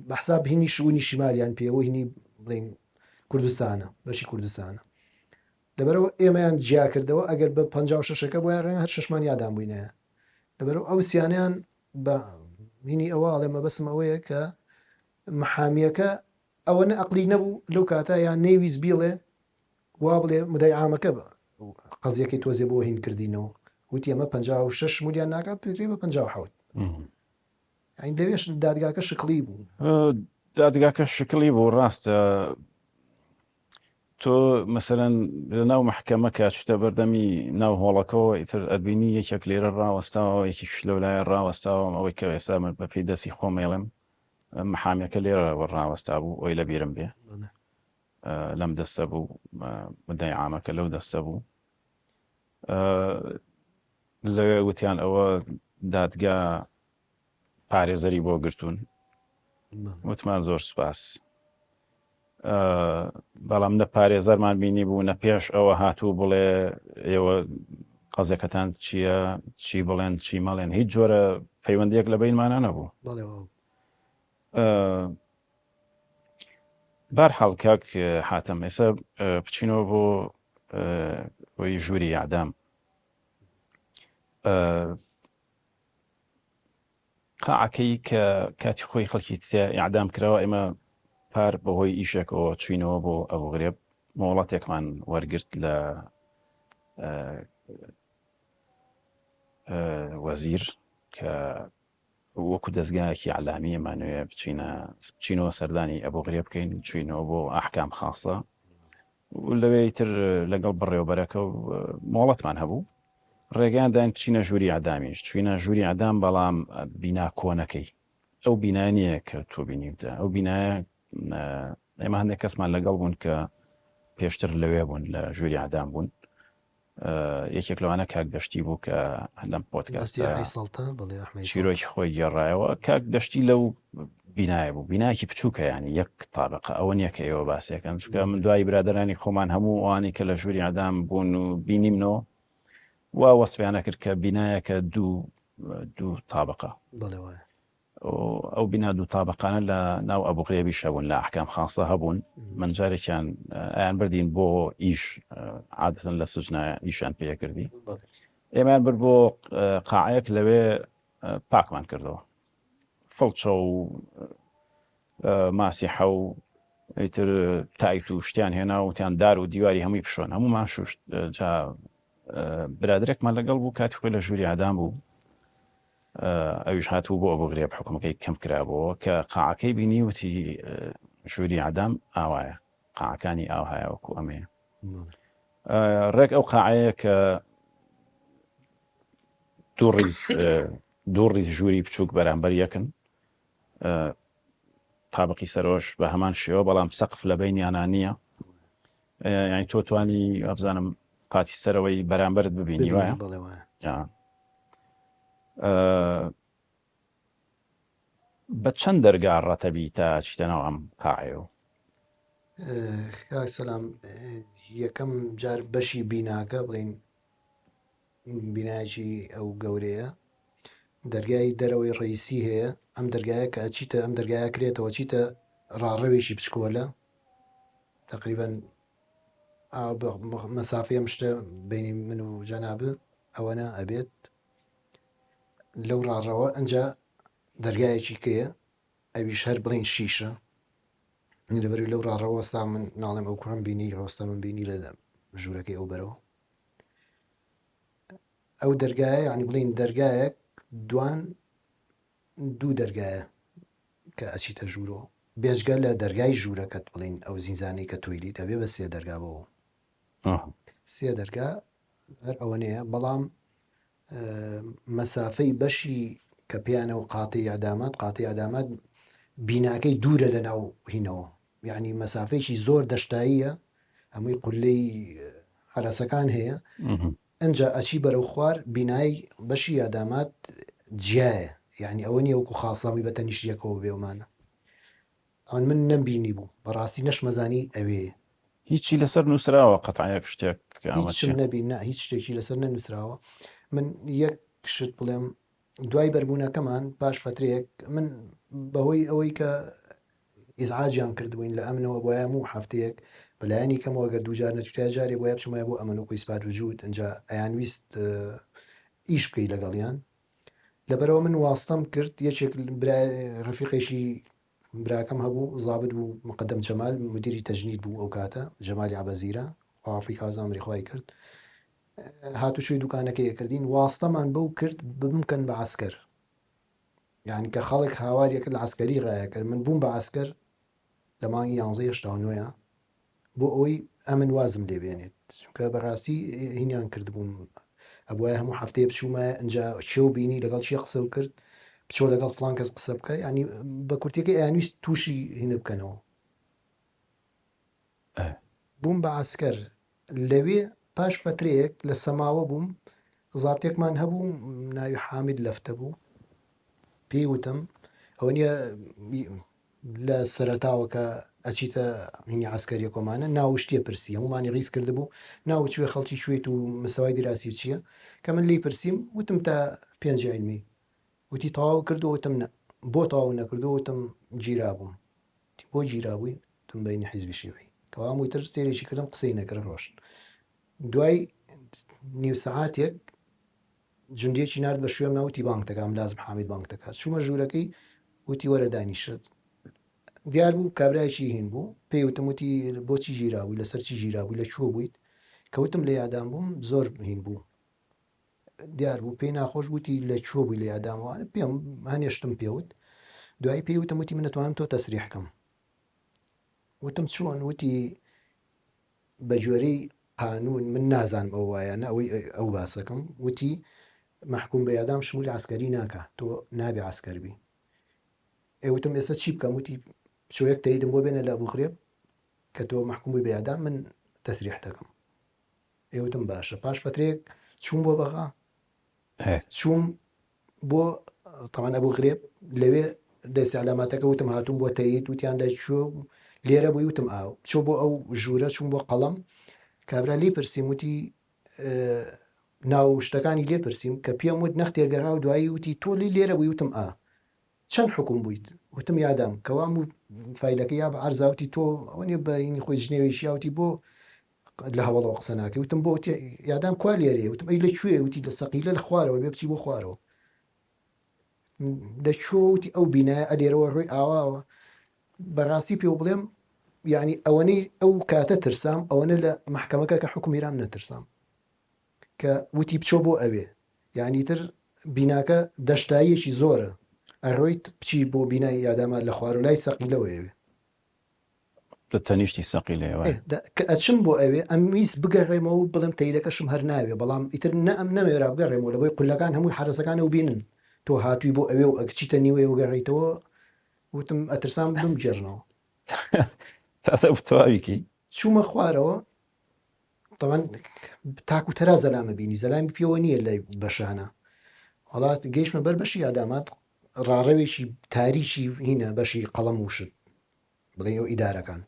Speaker 2: بە حساب هینی شوونی شیمالیان پێوە هینی بڵین کوردستانە بەشی کوردستانە لەبەرەوە ئێمەیان جیاکردەوە ئەگەر بە 56ەکە بۆیان ڕێن هەر شەشمان یادان بووینایە لەبەرەوە ئەو سیانیان بە هینی ئەوە ئەڵێ مەبەسم ئەوەیە کە محامیەکە ئەوە نە ئەقلی نەبوو لەو کاتە یان نەیویست بیڵێ وا بڵێ مدای عامەکە قەزیەکەی تۆزێ بۆ هین کردینەوە وتی ئەمە 56 مولیان ناکا پێ بە 57 یانی لەوێش دادگاکە شکڵی بوو.
Speaker 1: دادگاکە شکڵی بوو ڕاستە تۆ مەسەلەن لە ناو مەحکەمە کە چوتە بەردەمی ناو هۆڵەکەەوە ئیتر ئەبینی یەکێک لێرە ڕاوەستاوە یەکێکش لەو لایە ڕاوەستاوە ئەوەی کە ئێستا من بەپێی دەستی خۆم ئەیڵێم محامیەکە لێرە ڕاوەستا بوو ئەوی لە بیرم بێ لەم دەستە بوو مدەی عامەکە لەو دەستە بوو لەوێ وتیان ئەوە دادگا پارێزەری بۆ گرتوون وتمان زۆر سوپاس بەڵام نە پارێزەرمان بینی بوو نە پێش ئەوە هاتوو بڵێ ئێوە قەزەکەتان چییە چی بڵێن چی مەڵێن هیچ جۆرە پەیوەندیەک لە بینمانە نەبوو بارحاڵ کاک حاتەم ئێستا بچینەوە بۆ ئەوی ژووری یادام قاعەکەی کە کاتی خۆی خەڵکی تیا ئیعدام کراوە ئێمە پار بەهۆی ئیشێکەوە چوینەوە بۆ ئەبوغرێب مۆڵەتێکمان وەرگرت لە وەزیر کە وەکو دەستگایەکی ئەلامی ئەمانەوێ بچینە بچینەوە سەردانی ئەبوغرێب بکەین چوینەوە بۆ ئەحکام خاصە و لەوێ ئیتر لەگەڵ بەڕێوەبەرەکە و مۆڵەتمان هەبوو ڕێگەیان داین بچینە ژووری ئەدامیش چوینە ژووری ئەدام بەڵام بینا کۆنەکەی ئەو بینایە نییە کە تۆ بینیوتە ئەو بینایە ئێمە هەندێک کەسمان لەگەڵ بوون کە پێشتر لەوێ بوون لە ژووری ئەدام بوون یەکێک لەوانە کاک دەشتی بوو کە لەم پۆدکاستە چیرۆکی خۆی گێڕایەوە کاک دەشتی لەو بینایە بوو بینایەکی بچووکە ینی یەک تابقە ئەوە نییە کە ئێوە باسیەکەن چونکە من دوای برادرانی خۆمان هەموو ئەوانی کە لە ژووری ئەدام بوون و بینیمنەوە وا وەسفیانە کرد کە بینایەکە دوو دوو تابقە ئەو بینا دوو تابقانە لە ناو ئەبوغرێبیش هەبوون لە ئەحکام خاصە هەبوون من جارێکیان ئەیان بردین بۆ ئیش عادەتەن لە سجنا ئیشان پێکردی ئێمەیان برد بۆ قاعەیەک لەوێ پاکمان کردەوە فڵچە و ماسیحە و ئیتر تایت و شتیان هێنا وتیان دار و دیواری هەمووی بشۆن هەمومان شوشت جا برادرێکمان لەگەڵ بوو کاتی خۆی لە ژووری ئادام بوو ئەویش هاتبوو بۆ ئەبوغرێب حوکمەکەی کەم کرابۆوە کە قاعەکەی بینی وتی ژووری ئەعدام ئاوایە قاعەکانی ئاوهایە وەکو ئەمەیە ڕێک ئەو قاعەیە کە دوو ڕیز دوو ڕیز ژووری بچووک بەرامبەر یەکن تابقی سەرۆش بە هەمان شێوە بەڵام سەقف لە بینیانە نییە یعنی تۆ توانی ئەبزانم قاتی سەرەوەی بەرامبەرت ببینی وایە بە چەند دەرگا ڕەتەبی تا چیتە ناو ئەم قاعەیەوە؟
Speaker 2: کاک سەلام یەکەم جار بەشی بیناکە بڵین بینایەکی ئەو گەورەیە دەرگای دەرەوەی ڕئیسی هەیە ئەم دەرگایە کە ئەچیتە ئەم دەرگایە کرێتەوە چیتە ڕاڕەوێکی بچکۆلە تقریبا مەسافەی ئەم شتە بینی من و جەناب ئەوەنە ئەبێت لەو ڕاڕەوە ئەجا دەرگایەکی کەیە ئەویش هەر بڵین شیشە لەبەری لەو ڕاڕەوە وەستا من ناڵێم ئەو کوڕم بینی ڕۆستە من بینی لە ژوورەکەی ئەو بەرەوە ئەو دەرگایە یعنی بڵین دەرگایەک دوان دوو دەرگایە کە ئەچیتە ژوورۆ بێجگە لە دەرگای ژوورەکەت بڵین ئەو زینزانەی کە تۆیلیت ئەبێ بە سێ دەرگا بۆ سێ دەرگا هەر ئەوەنەیە بەڵام مەسافەی بەشی کە پێیانە و قاتی ئەدامات قاتی ئەدامات بیناکەی دوورە لە ناو هینەوە یعنی مەسافەیەکی زۆر دەشتاییە هەمووی قولەی حرەسەکان هەیە ئەجا ئەچی بەرەو خوار بینای بەشی یادامات جیایە یعنی ئەوە نییە وەکو خاصاوی بە تەنیشت یەکەوە بێومانە ئەوان من نەمبینی بوو بەڕاستی نەشمەزانی ئەوێ
Speaker 1: هیچی لەسەر نووسراوە قەتعەیەک شتێک کە ئەمە
Speaker 2: هیچم
Speaker 1: چیە؟
Speaker 2: نەبی نا هیچ شتێکی لەسەر نەنووسراوە من یەک شت بڵێم دوای بەربوونەکەمان پاش فترەیەک من بەهۆی ئەوەی کە ئیزعاجیان کردبووین لە ئەمنەوە بۆیە هەموو هەفتەیەک بەلایەنی کەمەوە گەر دووجار نەچوتایە جارێ بۆیە بچمایە بۆ ئەمن وەکو ئیسپات وجود ئینجا ئەیانویست ئیش بکەی لەگەڵیان لەبەرەوە من واستەم کرد یەکێک برای ڕەفیقێکی براکەم هەبوو زابت بوو مقدم جەمال مدیری تەجنید بوو ئەو کاتە جەمالی عەبەزیرە خوا عەفوی کا ئەمری خوای کرد هاتوچۆی دوکانەکەی ئەکردین واستەمان بەو کرد بمکەن بە عەسکەر یعنی کە خەڵک هاواریە کرد لە عەسکەری ڕایە کرد من بووم بە عەسکەر لە مانگی یانزەی 89 بۆ ئەوەی ئەمن وازم لێ بێنێت چونکە بەڕاستی هینیان کردبووم ئەبواە هەموو هەفتەیە بچوومایە ئەجا چێو بینی لەگەڵ چێ قسە و کرد بچۆ لەگەڵ فلان کەس قسە بکە ینی بە کورتەکەی ئەیانویست تووشی هینە بکەنەوە بووم بە عسکەر لەوێ پاش فترەیەک لە سەماوە بووم زابتێکمان هەبوو ناوی حامد لەفتە بوو پێی وتم ئەوە نییە لە سەرەتاوە کە ئەچیتە هینی عەسکەریە کۆمانە ناو شتێ پرسی هەموومانی ڕیز کردبوو ناو کوێ خەڵکی کوێیت و مستەوای دیراسی و چییە کە من لێی پرسیم وتم تا پێنج عیلمی وتی تەواو کردو وتم نە بۆ تەواو نەکردو وتم گیرابووم وتی بۆ گیرابووی وتم بەینی حیزبی شیوعی کەوام وتر سێرێکی کردم قسەی نەکرد ڕۆشت دوای نیو سەعاتێک جوندیەکی نارد بە شوێمنا وتی بانگ دەکا ملازم حامید بانگ دەکات چوومە ژوورەکەی وتی وەرە دانیشە دیار بوو کابرایەکی هین بوو پێی وتم وتی بۆچی ژیرا بووی لەسەر چی ژیرا بووی لە کوێ بوویت کەوتم لە یادان بووم زۆر هین بوو دیار بوو پێی ناخۆش وتی لە کوێ بووی لە یادامەوە پێم هەنێشتم پێوت دوایی پێی وتم وتی من دەتوانم تۆ تەسریح کەم وتم چۆن وتی بە گوێرەی قانوون من نازانم ئەوە وایە نە ئەوەی ئەو باسەکەم وتی مەحکوم بە یادام شمولی عەسکەری ناکا تۆ نابێ عەسکەر بی ئێ وتم ئێستا چی بکەم وتی بچۆ یەک تەیدم بۆ بێنە لە ئەبوغرێب کە تۆ مەحکوم بووی بە یادام من تەسریح دەکەم ئێ وتم باشە پاش فترەیەک چووم بۆ بەغا چووم بۆ تەوان ئەبوو غرێب لەوێ لە ئیستعلاماتەکە وتم هاتووم بۆ تەیید وتیان لە کوێ لێرە بووی وتم ئاو چۆ بۆ ئەو ژوورە چوون بۆ قەڵەم کابرا لی پرسییم وتی ناو شتەکانی لێ پرسییم کە پێم وت نەختێ گەڕا و دوایی وتی تۆ لی لێرە بووی وتم ئا چەند حکوم بوویت وتم یادام کەوام و فیلەکە یا بە عەرزاوتی تۆ ئەوە نیە بەینی خۆی جنێوێکی یاوتی بۆ لە هەوەڵەوە قسە ناکەی وتم بۆ وتی یادام کوا لێرەیە وتم ئەی لە کوێ وتی لە سەقیلە لە خوارەوە بێ بچی بۆ خوارەوە لە کوێ وتی ئەو بینایە ئەلێرەوە ڕووی ئاواوە بەڕاستی پێ بڵێم یعنی ئەوەنەی ئەو کاتە ترسام ئەوەنە لە محکەمەکە کە حکومیرام نەترسام کە وتی بچۆ بۆ ئەوێ یعنی تر بیناکە دەشتاییەکی زۆرە ئەڕۆیت بچی بۆ بینای یادامار لە خوارەوە لای سەقیلەوە ئەوێ
Speaker 1: لە تەنیشتی سەقیلەیە وایە.
Speaker 2: ئێ کە ئەچم بۆ ئەوێ ئەمویست بگەڕێمەوە و بڵێم تەیرەکەشم هەر ناوێ بەڵام ئیتر نە ئەم نەمەوێرا بگەڕێمەوە لەبۆی قوللەکان هەمووی حەرەسەکان ئەو بینن تۆ هاتووی بۆ ئەوێ و ئەکچیتە نیوەیەوە گەڕێیتەوە وتم ئەترسام بمگێڕنەوە.
Speaker 1: تازە تەواوی کەی.
Speaker 2: چوومە خوارەوە تەبعەن تاک و تەرا زەلامە بینی زەلامی پێوە نییە لە بەشانە وڵات گەیشتمە بەر بەشی ئادامات ڕاڕەوێکی تاریکی هینە بەشی قەڵەم وشت بڵێین ئەو ئیدارەکان.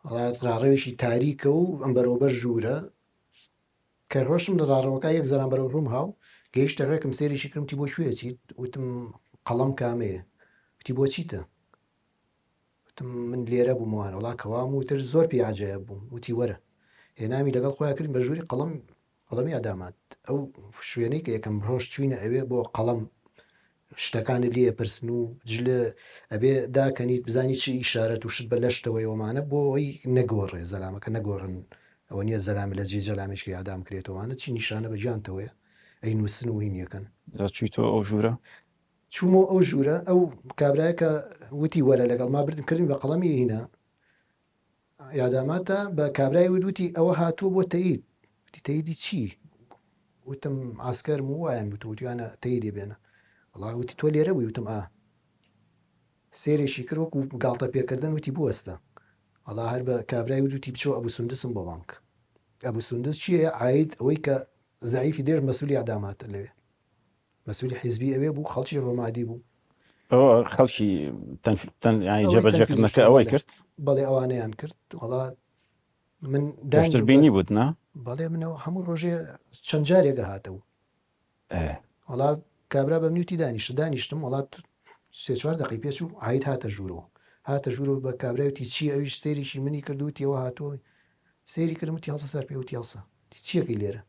Speaker 2: وڵات ڕاڕەوێکی تاریکە و ئەم بەرەوبەر ژوورە کە ڕۆشتم لە ڕاڕەوەکە یەک زەران بەرەو ڕووم هاو گەیشتە ڕێکم سێریشی کردم تی بۆ کوێ چیت وتم قەڵەم کامەیە وتی بۆ چیتە وتم من لێرە بووم وان وڵا کەوام وتر زۆر پێ عجایب بووم وتی وەرە هێنامی لەگەڵ خۆیان کردین بە ژووری قەڵەم قەڵەمی ئەدامات ئەو شوێنەی کە یەکەم ڕۆژ چوینە ئەوێ بۆ قەڵەم شتەکانت لێ ئەپرسن و جلە ئەبێ داکەنیت بزانی چ ئیشارەت و شت بە لەشتەوەی ئەومانە بۆ ئەوەی نەگۆڕێ زەلامەکە نەگۆڕن ئەوە نییە زەلامە لە جێ جەلامێکی ئادام کرێتەوانە چی نیشانە بە گیانتەوەیە ئەی نووسن و هینیەکەن.
Speaker 1: جا چویتەوە ئەو ژوورە؟
Speaker 2: چوومەوە ئەو ژوورە ئەو کابرایە کە وتی وەرە لەگەڵما بردم کردمی بە قەڵەمی هینا یاداماتە بە کابرای وت وتی ئەوە هاتووە بۆ تەید وتی تەیدی چی وتم عسکەرم و وایان وت وتیانە تەیدێ بێنە وەڵا وتی تۆ لێرە بووی وتم ئا سێرێکی کرد وەکو گاڵتە پێکردن وتی بوەستە وەڵا هەر بە کابرای وت وتی بچۆ ئەبوو سندسم بۆ بانک ئەبوو سندس چییە عاید ئەوەی کە زەعیفی درێژ مەسولی ئەداماتە لەوێ مەسولی حیزبی ئەوێ بوو خەڵکی ڕۆمادی بوو.
Speaker 1: ئەوە خەڵکی جێبەجێکردنەکە ئەوەی کرد
Speaker 2: بەڵێ ئەوانەیان کرد وەڵا من
Speaker 1: داشتر بینی بوت نا
Speaker 2: بەڵێ منەوە هەموو ڕۆژێ چەند جارێکە هاتەوە وەڵا کابرا بە منیوتی دانیشت دانیشتم وڵات سێ چوار دقی پێچ و عید هاتە ژوورەوە هاتە ژوورەوە بە کابراوتی چی ئەویش سێریی منی کردوتیەوە هاتووە سێری کردم وتی هەڵسە سەر پێ وتی هەڵسە چیەکەی لێرە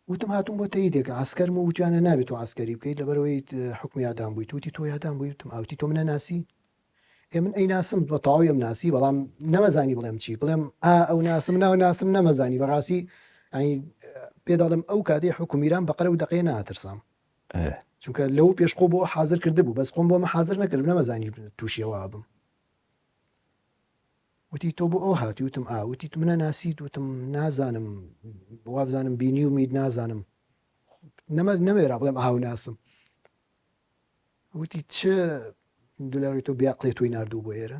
Speaker 2: وتم هاتووم بۆ تەییدێک عەسکەرم و وتویانە نابێت تۆ عەسکەری بکەیت لەبەرئەوەی حوکمی یادام بوویت وتی تۆ یادام بووی وتم ئا وتی تۆ منە ناسی ئێ من ئەی ناسم بە تەواوی ئەم ناسی بەڵام نەمەزانی بڵێم چی بڵێم ئا ئەو ناسم ناو ناسم نەمەزانی بەڕاستی ئەی پێ دەڵێم ئەو کاتەی حکومیران بەقەرە و دەقەیە ناترسام چونکە لەو پێش خۆ بۆ حاضر کردبوو بەس خۆم بۆ مە حاضر نەکرد نەمەزانی تووشیەوە بم وتی تۆ بۆ ئەوە هاتی؟ وتم ئا. وتی منە ناسیت؟ وتم نازانم وابزانم بینیومیت نازانم نەمە نەمێرا بڵێم ئاو ناسم. وتی چ دولاوی تۆ بیاقلێ تۆی ناردوو بۆ ئێرە؟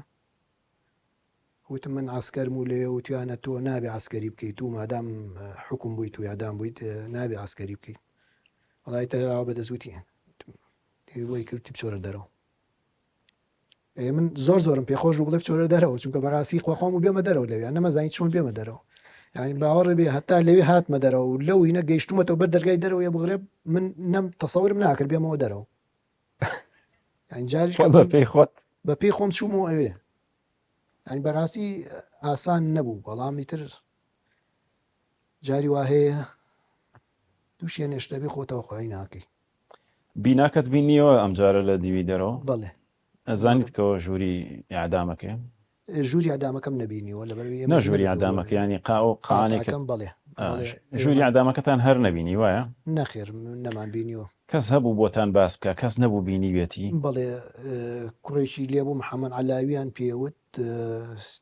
Speaker 2: وتم من عسکەرم و لەوێ وتویانە تۆ نابێ عسکەری بکەیت و مادام حکوم بوویت و یادام بوویت نابێ عسکەری بکەیت. وەڵی تەراوە بەدەست وتی وەی کرد بچۆرە دەرەوە. ئێ من زۆر زۆرم پێخۆش بوو بڵێ بچۆرە دەرەوە چونکە بەڕاستی خۆخۆم و بێمە دەرەوە لەوێ نەمەزانی چۆن بێمە دەرەوە یعنی باوەڕ بێ هەتا لەوێ هاتمە دەرەوە و لەو هینە گەیشتومەتەوە بەر دەرگای دەرەوە یە بغرێب من نەم تەسەورم ناکرد بێمەوە دەرەوە یعنی جاریش
Speaker 1: خۆت بە پێی خۆت
Speaker 2: بە پێی خۆم چوومەوە ئەوێ یعنی بەڕاستی ئاسان نەبوو بەڵام ئیتر جاری وا هەیە دووشێ نێشتەبی خۆتەوە خۆی ناکەی
Speaker 1: بیناکەت بینیەوە ئەمجارە لە دیوی دەرەوە؟
Speaker 2: بەڵێ.
Speaker 1: ئەزانیت کەوە ژووری ئیعدامەکەیە؟
Speaker 2: ژووری ئیعدامەکەم نەبینیوە لەبەرئەوەی
Speaker 1: ئێمە نا ژووری ئیعدامەکە یانی قا ئەو قاعانەی کە
Speaker 2: قاتعەکەم بەڵێ بەڵێ
Speaker 1: ژووری ئیعدامەکەتان هەر نەبینی وایە؟
Speaker 2: نەخێر نەمان بینیوە.
Speaker 1: کەس هەبوو بۆتان باس بکا کەس نەبوو بینیبێتی؟
Speaker 2: بەڵێ کوڕێکی لێبوو محەمەد عەلاویان پێوت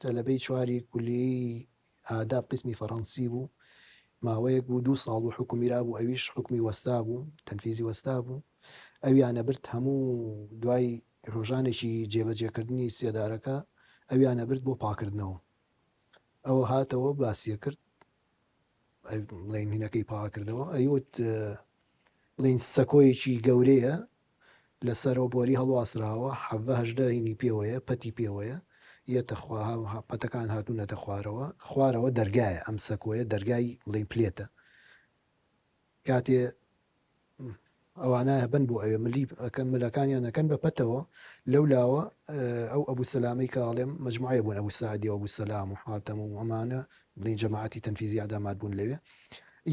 Speaker 2: تەلەبەی چواری کولیەی ئاداب قیسمی فەڕەنسی بوو ماوەیەک بوو دوو ساڵ بوو حوکمیرابوو ئەویش حوکمی وەستا بوو تەنفیزی وەستا بوو ئەویانە برد هەموو دوای ڕۆژانێکی جێبەجێکردنی سێدارەکە ئەویانە برد بۆ پاکردنەوە ئەوە هاتەوە باسیە کرد بڵێن هینەکەی پاکردەوە ئەیوت بڵین سەکۆیەکی گەورەیە لەسەرەوە بۆری هەڵواسراوە حەڤە 18 هینی پێوەیە پەتی پێوەیە یەتە خوا پەتەکان هاتوونەتە خوارەوە خوارەوە دەرگایە ئەم سەکۆیە دەرگای بڵین پلێتە کاتێ ئەوانە هەبن بۆ ئەوێ ملی ئەکەن ملەکانیان ئەکەن بە پەتەوە لەو لاوە ئەو ئەبوو سەلامەی کە ئەڵێم مەجموعەیە بوون ئەبوو سەعدی و ئەبوو سەلام و حاتەم و ئەمانە بڵین جەماعەتی تەنفیزی ئەدامات بوون لەوێ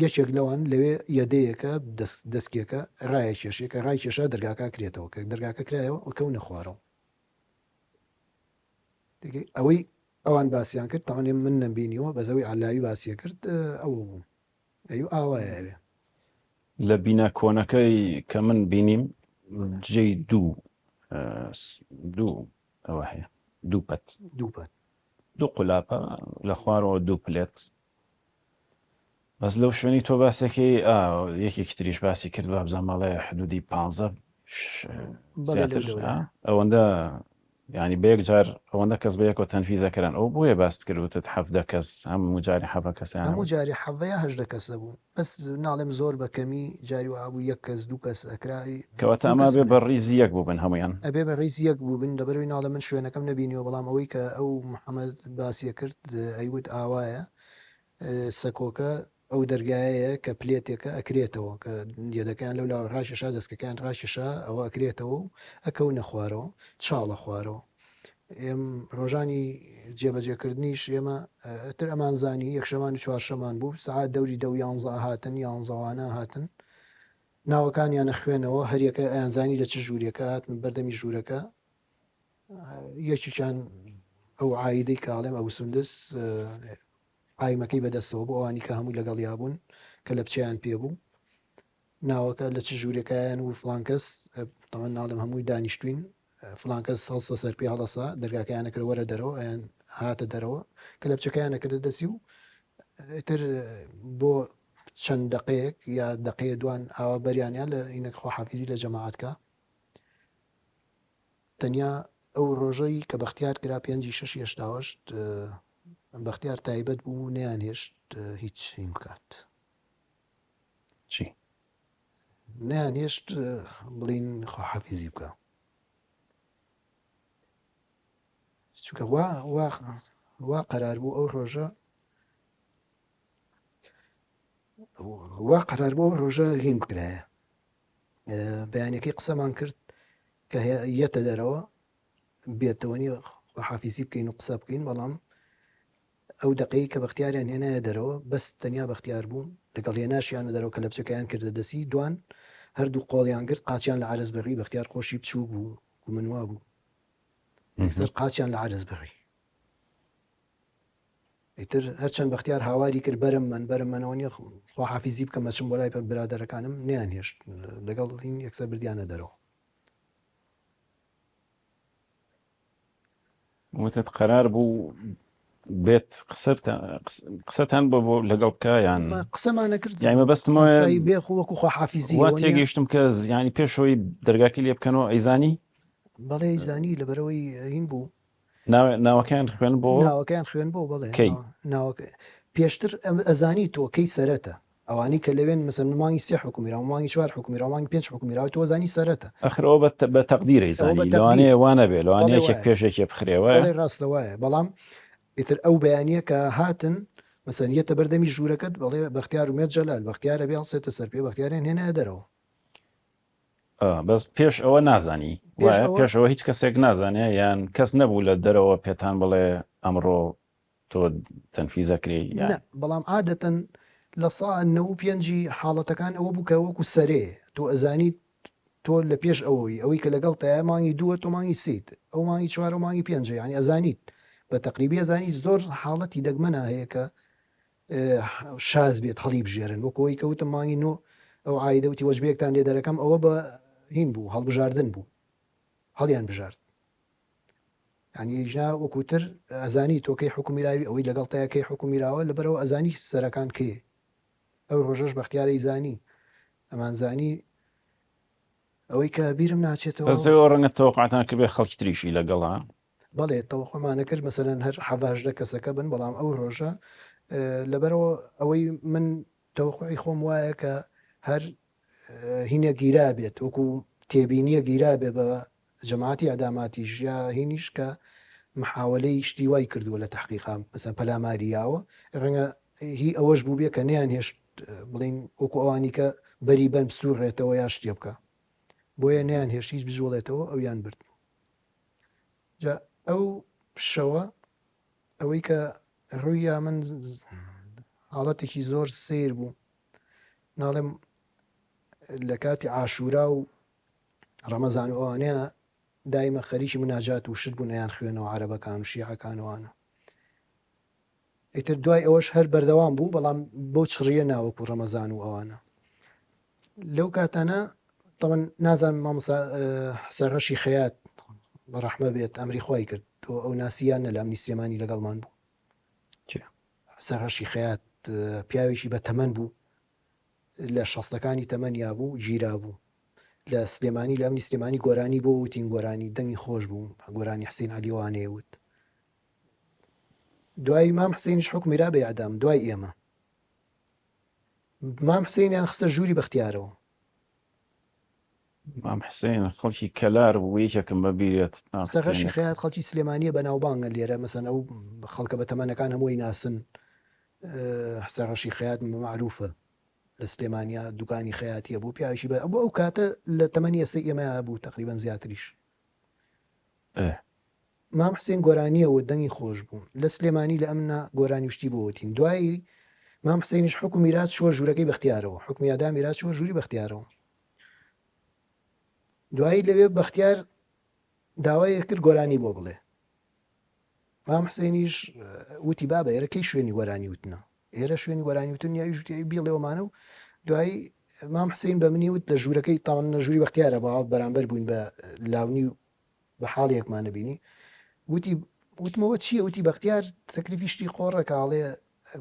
Speaker 2: یەکێک لەوان لەوێ یەدەیەکە دەستکێکە ڕایە کێشێکە ڕای کێشا دەرگاکە کرێتەوە کە دەرگاکە کرایەوە کەونە خوارەوە ئەوەی ئەوان باسییان کرد تاوانێ من نەمبینیوە بەزەوەی علاوی باسیە کرد ئەوە بوو ئەی ئاوایە ئەوێ.
Speaker 1: لە بینا کۆنەکەی کە من بینیم جێی دوو دوو ئەوە هەیە دوو پەت
Speaker 2: دوو پەت
Speaker 1: دوو قولاپە لە خوارەوە دوو پلێت بەس لەو شوێنی تۆ باسەکەی یەکێکی تریش باسی کرد وابزانم ئەڵێ حدودی پ زیاتر ئەوەندە. یانی بە یەک جار ئەوەندە کەس بە یەکەوە تەنفیز ئەکران ئەوە بۆیە باست کرد وتت 17 کەس هەموو جارێ حەڤە کەسیان
Speaker 2: هەموو جارێ حەڤە یا 18 کەس ئەبوون بەس ناڵێم زۆر بە کەمی جاری وابوو یەک کەس دوو کەس ئەکرا
Speaker 1: کەواتە ئەمە ئەبێ بە ڕیزی یەک بووبن هەموویان.
Speaker 2: ئەبێ بە ڕیزی یەک بووبن لەبەرئەوەی ناڵێم من شوێنەکەم نەبینیوە بەڵام ئەوەی کە ئەو محەمەد باسی ئەکرد ئەیوت ئاوایە سەکۆکە ئەو دەرگایەیە کە پلێتێکە ئەکرێتەوە کە یەدەکەیان لەو لاوە ڕاکێشا دەسکەکەیان ڕاکێشا ئەوە ئەکرێتەوە و ئەکەونە خوارەوە چاڵە خوارەوە ئێم ڕۆژانی جێبەجێکردنیش ئێمە تر ئەمانزانی یەکشەمان و چوارشەمان بوو سەعات دەوری دە و یانزە هاتن یانزەوانە هاتن ناوەکانیانە خوێنەوە هەریەکە ئەیانزانی لە چ ژوورێکە هاتن بەردەمی ژوورەکە یەکێکیان ئەو عایدەی کاڵێم ئەبوو سندس قایمەکەی بەدەستەوە بۆ ئەوانی کە هەمووی لەگەڵیا بوون کە لەپچەیان پێ بوو ناوەکە لە چ ژوورێکایان و فڵان کەس تەمەن ناڵێم هەمووی دانیشتوین فڵان کەس هەڵسە سەر پێ هەڵەسا دەرگاکەیانە کرد وەرە دەرەوە ئەیان هاتە دەرەوە کە لەپچەکەیانە کردە دەسی و ئیتر بۆ چەند دقەیەک یا دقەیە دوان ئاوا بەریانیان لە ئینەک خواحافیزی لە جەماعەت کە تەنیا ئەو ڕۆژەی کە بەختیار کرا پێنجی شەشی هەشتاوەشت بەختیار تایبەت بوو و نەیانهێشت هیچ هین بکات.
Speaker 1: چی؟
Speaker 2: نەیانهێشت بڵین خواحافیزی بکا. چونکە وا وا وا قەرار بوو ئەو ڕۆژە وا قەرار بوو ئەو ڕۆژە هین بکرایە. بەیانەکەی قسەمان کرد کە یەتە دەرەوە بێتەوە نیە خواحافیزی بکەین و قسە بکەین بەڵام ئەو دەقەی کە بەختیاریان هێنایە دەرەوە بەس تەنیا بەختیار بوو لەگەڵ هێناشیانە دەرەوە کە لەپچەکەیان کردە دەسی دوان هەردوو قۆڵیان گرت قاچیان لە عەرز بڕی بەختیار خۆشی بچووک بوو کو من وا بوو یەکسەر قاچیان لە عەرز بڕی ئیتر هەرچەند بەختیار هاواری کرد بەرم من بەرم منەوە نیە خواحافیزی بکەم ئەچم بۆ لای برادەرەکانم نیان هێشت لەگەڵ هین یەکسەر بردیانە دەرەوە.
Speaker 1: وتت قەرار بوو بێت قسەتان بۆ بۆ لەگەڵ بکە یان
Speaker 2: قسەمانە کرد
Speaker 1: یانی مەبەستم ئەوەیە
Speaker 2: ئاسایی بێ خۆ وەکو خواحافیزی
Speaker 1: وا
Speaker 2: ئەوە نییە
Speaker 1: تێگەیشتم کە زیانی پێشەوەی دەرگاکەی لێ بکەنەوە ئەیزانی
Speaker 2: بەڵێ ئەیزانی لەبەرئەوەی هین بوو
Speaker 1: ناوەکەیان خوێن بۆ
Speaker 2: ناوەکەیان خوێن بۆ بەڵێ
Speaker 1: کەی
Speaker 2: ناوەکە پێشتر ئەزانی تۆ کەی سەرەتە ئەوانی کە لەوێن مەسەن مانگی سێ حکومی راو مانگی چوار حکومی راو مانگی پێنج حکومی راو تۆ زانی سەرەتە
Speaker 1: ئەخر ئەوە بە تەقدیرە
Speaker 2: ئەوە بە
Speaker 1: زانی
Speaker 2: تەقدیر
Speaker 1: لەوانەیە وا نەبێ لەوانەیە
Speaker 2: بەڵێ
Speaker 1: یەکێک
Speaker 2: وایە
Speaker 1: پێش یەکێ بخرێ وایە
Speaker 2: بەڵێ ڕاستە وایە بەڵام ئیتر ئەو بەیانیە کە هاتن مەسەن یەتە بەردەمی ژوورەکەت بەڵێ بەختیار ئومێد جەلال بەختیار ئەبێ هەڵسێتە سەر پێ بەختیاریان هێنایە دەرەوە
Speaker 1: بەس پێش ئەوە نازانی
Speaker 2: پێش
Speaker 1: وایە
Speaker 2: ئەوە
Speaker 1: پێش ئەوە هیچ کەسێک نازانێ یان کەس نەبوو لە دەرەوە پێتان بڵێ ئەمڕۆ تۆ تەنفیزە کرێی یان
Speaker 2: نا بەڵام عادەتەن لە سا نەوە پێنجی حاڵەتەکان ئەوە بوو کە وەکو سەرێ تۆ ئەزانیت تۆ لە پێش ئەوەی ئەوەی کە لەگەڵ تایە مانگی دووە تۆ مانگی سێیت ئەو مانگی چوارە و مانگی پێنجە یانی ئەزانیت بە تەقریبی ئەزانی زۆر حاڵەتی دەگمەنا هەیە کە شاز بێت هەڵی بژێرن وەکو ئەوەی کە وتم مانگی نۆ ئەو عایدە وتی وەجبەیەکتان لێ دەرەکەم ئەوە بە هین بوو هەڵبژاردن بوو هەڵیان بژارد یعنی ژنا وەکو تر ئەزانی تۆ کەی حکومی راوی ئەوەی لەگەڵ تایە کەی حکومی راوە لەبەرەوە ئەزانی سەرەکان کێ ئەو ڕۆژەش بەختیارەی زانی ئەمانزانی ئەوەی کە بیرم ناچێتەوە.
Speaker 1: بەس ئێوە ڕەنگە تەوەقعتان کردبێ خەڵکی تریشی لەگەڵە.
Speaker 2: بەڵێ تەوەقوعمان ئەکرد مەسەلەن هەر حەڤە هەژدە کەسەکە بن بەڵام ئەو ڕۆژە لەبەرئەوە ئەوەی من تەوەقوعی خۆم وایە کە هەر هینێک گیرابێت وەکو تێبینیە گیرابێ بە جەماعەتی ئیعداماتیش یا هینیش کە محاوەلەی شتی وای کردووە لە تەحقیقا مەسەلەن پەلاماری یاوە ڕەنگە هی ئەوەش بووبێ کە نەیان هێشت بڵین وەکو ئەوانی کە بەری بەن بسوڕێتەوە یا شتێ بکە بۆیە نەیان هێشت هیچ بجوڵێتەوە ئەویان برد جا ئەو شەوە ئەوەی کە ڕوویا من حاڵەتێکی زۆر سیر بوو ناڵێم لە کاتی عاشورا و ڕەمەزان و ئەوانەیە دایمە خەریکی مناجات و شت بوون ئەیان خوێنەوە عەرەبەکان و شیعەکان و ئەوانە ئیتر دوای ئەوەش هەر بەردەوام بوو بەڵام بەو چڕیە ناوەکو ڕەمەزان و ئەوانە لەو کاتانە تەوەن نازانم مامۆستا حسێن ڕەشی خەیات بە ڕەحمە بێت ئەمری خوای کرد تۆ ئەو ناسیان نە لە ئەمنی سلێمانی لەگەڵمان بوو حسێن ڕەشی خەیات پیاوێکی بە تەمەن بوو لە شەستەکانی تەمەنیا بوو گیرا بوو. لە سلێمانی لە ئەمنی سلێمانی گۆرانی بۆ وتین گۆرانی دەنگی خۆش بوو گۆرانی حسین عەلی وانەیە وت دوای مام حسینیش حکومی را بە ئیعدام دوای ئێمە مام حسینیان خستە ژووری بەختیارەوە.
Speaker 1: مام حسین خەڵکی کەلار بوو یەکێکم بە بیرێت مام
Speaker 2: سەغەر
Speaker 1: حسینەکە.
Speaker 2: شیخەیات خەڵکی سلێمانیە بەناوبانگە لێرە مەسەن ئەو خەڵکە بە تەمەنەکان هەمووی ناسن سەغەر شیخەیات مەعروفە لە سلێمانیا دوکانی خەیاتیە بوو پیاوێکی بە ئەو کاتە لە تەمەنی ئێستا ئێمە بوو تقریبا زیاتریش.
Speaker 1: ئێ.
Speaker 2: مام حسێن گۆرانیە وت دەنگی خۆش بوو لە سلێمانی لە ئەمنا گۆرانی و شتی بۆ وتین دوایی مام حسێنیش حوکم میراس چووە ژوورەکەی بەختیارەوە حوکمی ئەدا میراس چووە ژووری بەختیارەوە دوایی لەوێ بەختیار داوای کرد گۆرانی بۆ بڵێ مام حسێنیش وتی بابە ئێرە کەی شوێنی گۆرانی وتنە ئێرە شوێنی گۆرانی وتن نیە ئەویش وتی ئەی بیڵێوەمانە و دوایی مام حسین بە منی وت لە ژوورەکەی تاوان لە ژووری بەختیارە با بەرامبەر بووین بە لاونی و بە حاڵیەکمان نەبینی وتی وتمەوە چییە وتی بەختیار تەکلیفی شتی قۆڕە کاڵێ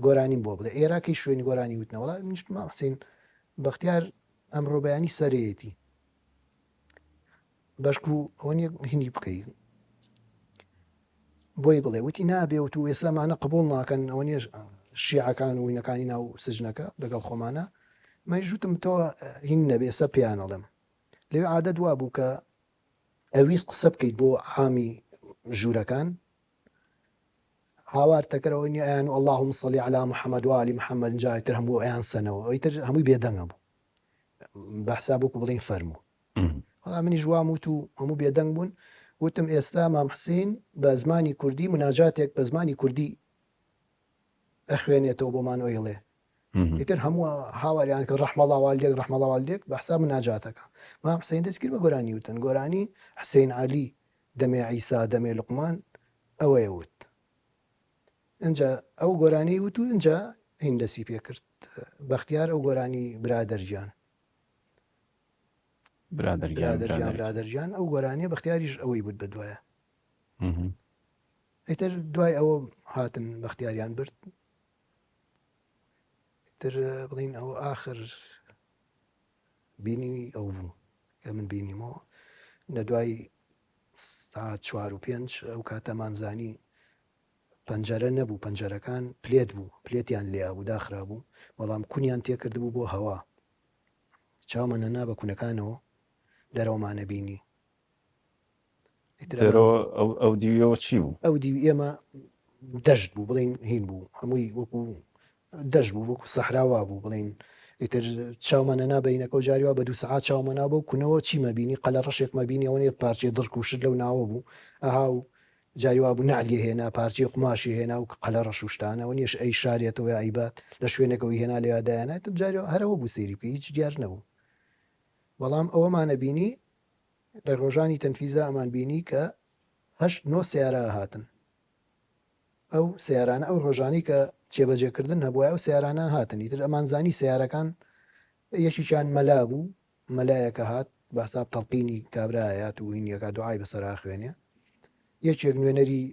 Speaker 2: گۆرانیم بۆ بڵێ ئێرا کەی شوێنی گۆرانی وتنە وڵا منیش مام حسین بەختیار ئەمڕۆ بەیانی سەرەیەتی بەشکو ئەوە نیە هینی بکەی بۆی بڵێ وتی نابێ وت و ئێستا مانە قبول ناکەن ئەوە نیە شیعەکان و وینەکانی ناو سجنەکە لەگەڵ خۆمانە منیش وتم تۆ هین نەبێ ئێستا پێیان ئەڵێم لەوێ عادەت وا بوو کە ئەویست قسە بکەیت بۆ عامی ژوورەکان هاوار تەکەرەوە نیە ئەیان و اللهم صل علی محمد و آل محمد جا ئیتر هەموو ئەیان سەنەوە ئیتر هەمووی بێدەنگە بوو بە حساب وەکو بڵێین فەرموو وەڵا منیش وام وت و هەموو بێدەنگ بوون وتم ئێستا مام حسین بە زمانی کوردی مناجاتێک بە زمانی کوردی ئەخوێنێتەوە بۆمان ئەیڵێ ئیتر هەموو هاواریان کرد ڕەحمەڵا والدێک ڕەحمەڵا والدێک بە حساب مناجاتەکە مام حسین دەست کرد بە گۆرانی وتن گۆرانی حسین عەلی دەمێ عیسا دەمێ لوقمان ئەوەیە وت ئینجا ئەو گۆرانی وت و ئینجا هین دەسی پێ کرد بەختیار ئەو گۆرانی برادەر گیان
Speaker 1: برادەر گیان
Speaker 2: برادەر گیان برادەر گیان ئەو گۆرانیە بەختیاریش ئەوەی بوت بەدوایە ئیتر دوای ئەوە هاتن بەختیاریان برد ئیتر بڵین ئەوە ئاخر بینینی ئەو بوو کە من بینیمەوە لە دوای سعات چوار و پێنج ئەو کاتەمان زانی پەنجەرە نەبوو پەنجەرەکان پلێت بوو پلێتیان لێیا بوو داخرابوو بەڵام کونیان تێکردبوو بۆ هەوا چاومان نەنا بە کونەکانەوە دەرەوەمانە بینی
Speaker 1: دەرەوە ئەو دیویەوە چی بوو؟
Speaker 2: ئەو دیوی ئێمە دەشت بوو بڵین هین بوو هەمووی وەکو دەشت بوو وەکو سەحرا وا بوو بڵین ئیتر چاومان نەنا بەینەکە و جاری وا بە دوو سەعات چاومان نا بەو کونەوە چیمە بینی قەلە ڕەشێکمە بینی ئەوە نیە پارچەی دڕک و شت لەو ناوە بوو ئەها و جاری وا بوو نەعلی هێنا پارچەی قوماشی هێنا و قەلە ڕەش و شتانە ئەوە نیە ئەی شارێتەوە یا ئەیبات لە شوێنێکەوە هێنا لەویا دایانا ئیتر جاری وا هەر ئەوە بوو سەیری بکەی هیچ دیار نەبوو بەڵام ئەوەمانە بینی لە ڕۆژانی تەنفیزا ئەمان بینی کە هەشت نۆ سەیارە هاتن ئەو سەیارانە ئەو ڕۆژانەی کە جێبەجێکردن هەبووە ئەو سەیارانە هاتن ئیتر ئەمانزانی سەیارەکان یەکێکیان مەلا بوو مەلایەکە هات بە حساب تەڵقینی کابرایات و هینیەکە دوعای بەسەرا خوێنێ یەکێک نوێنەری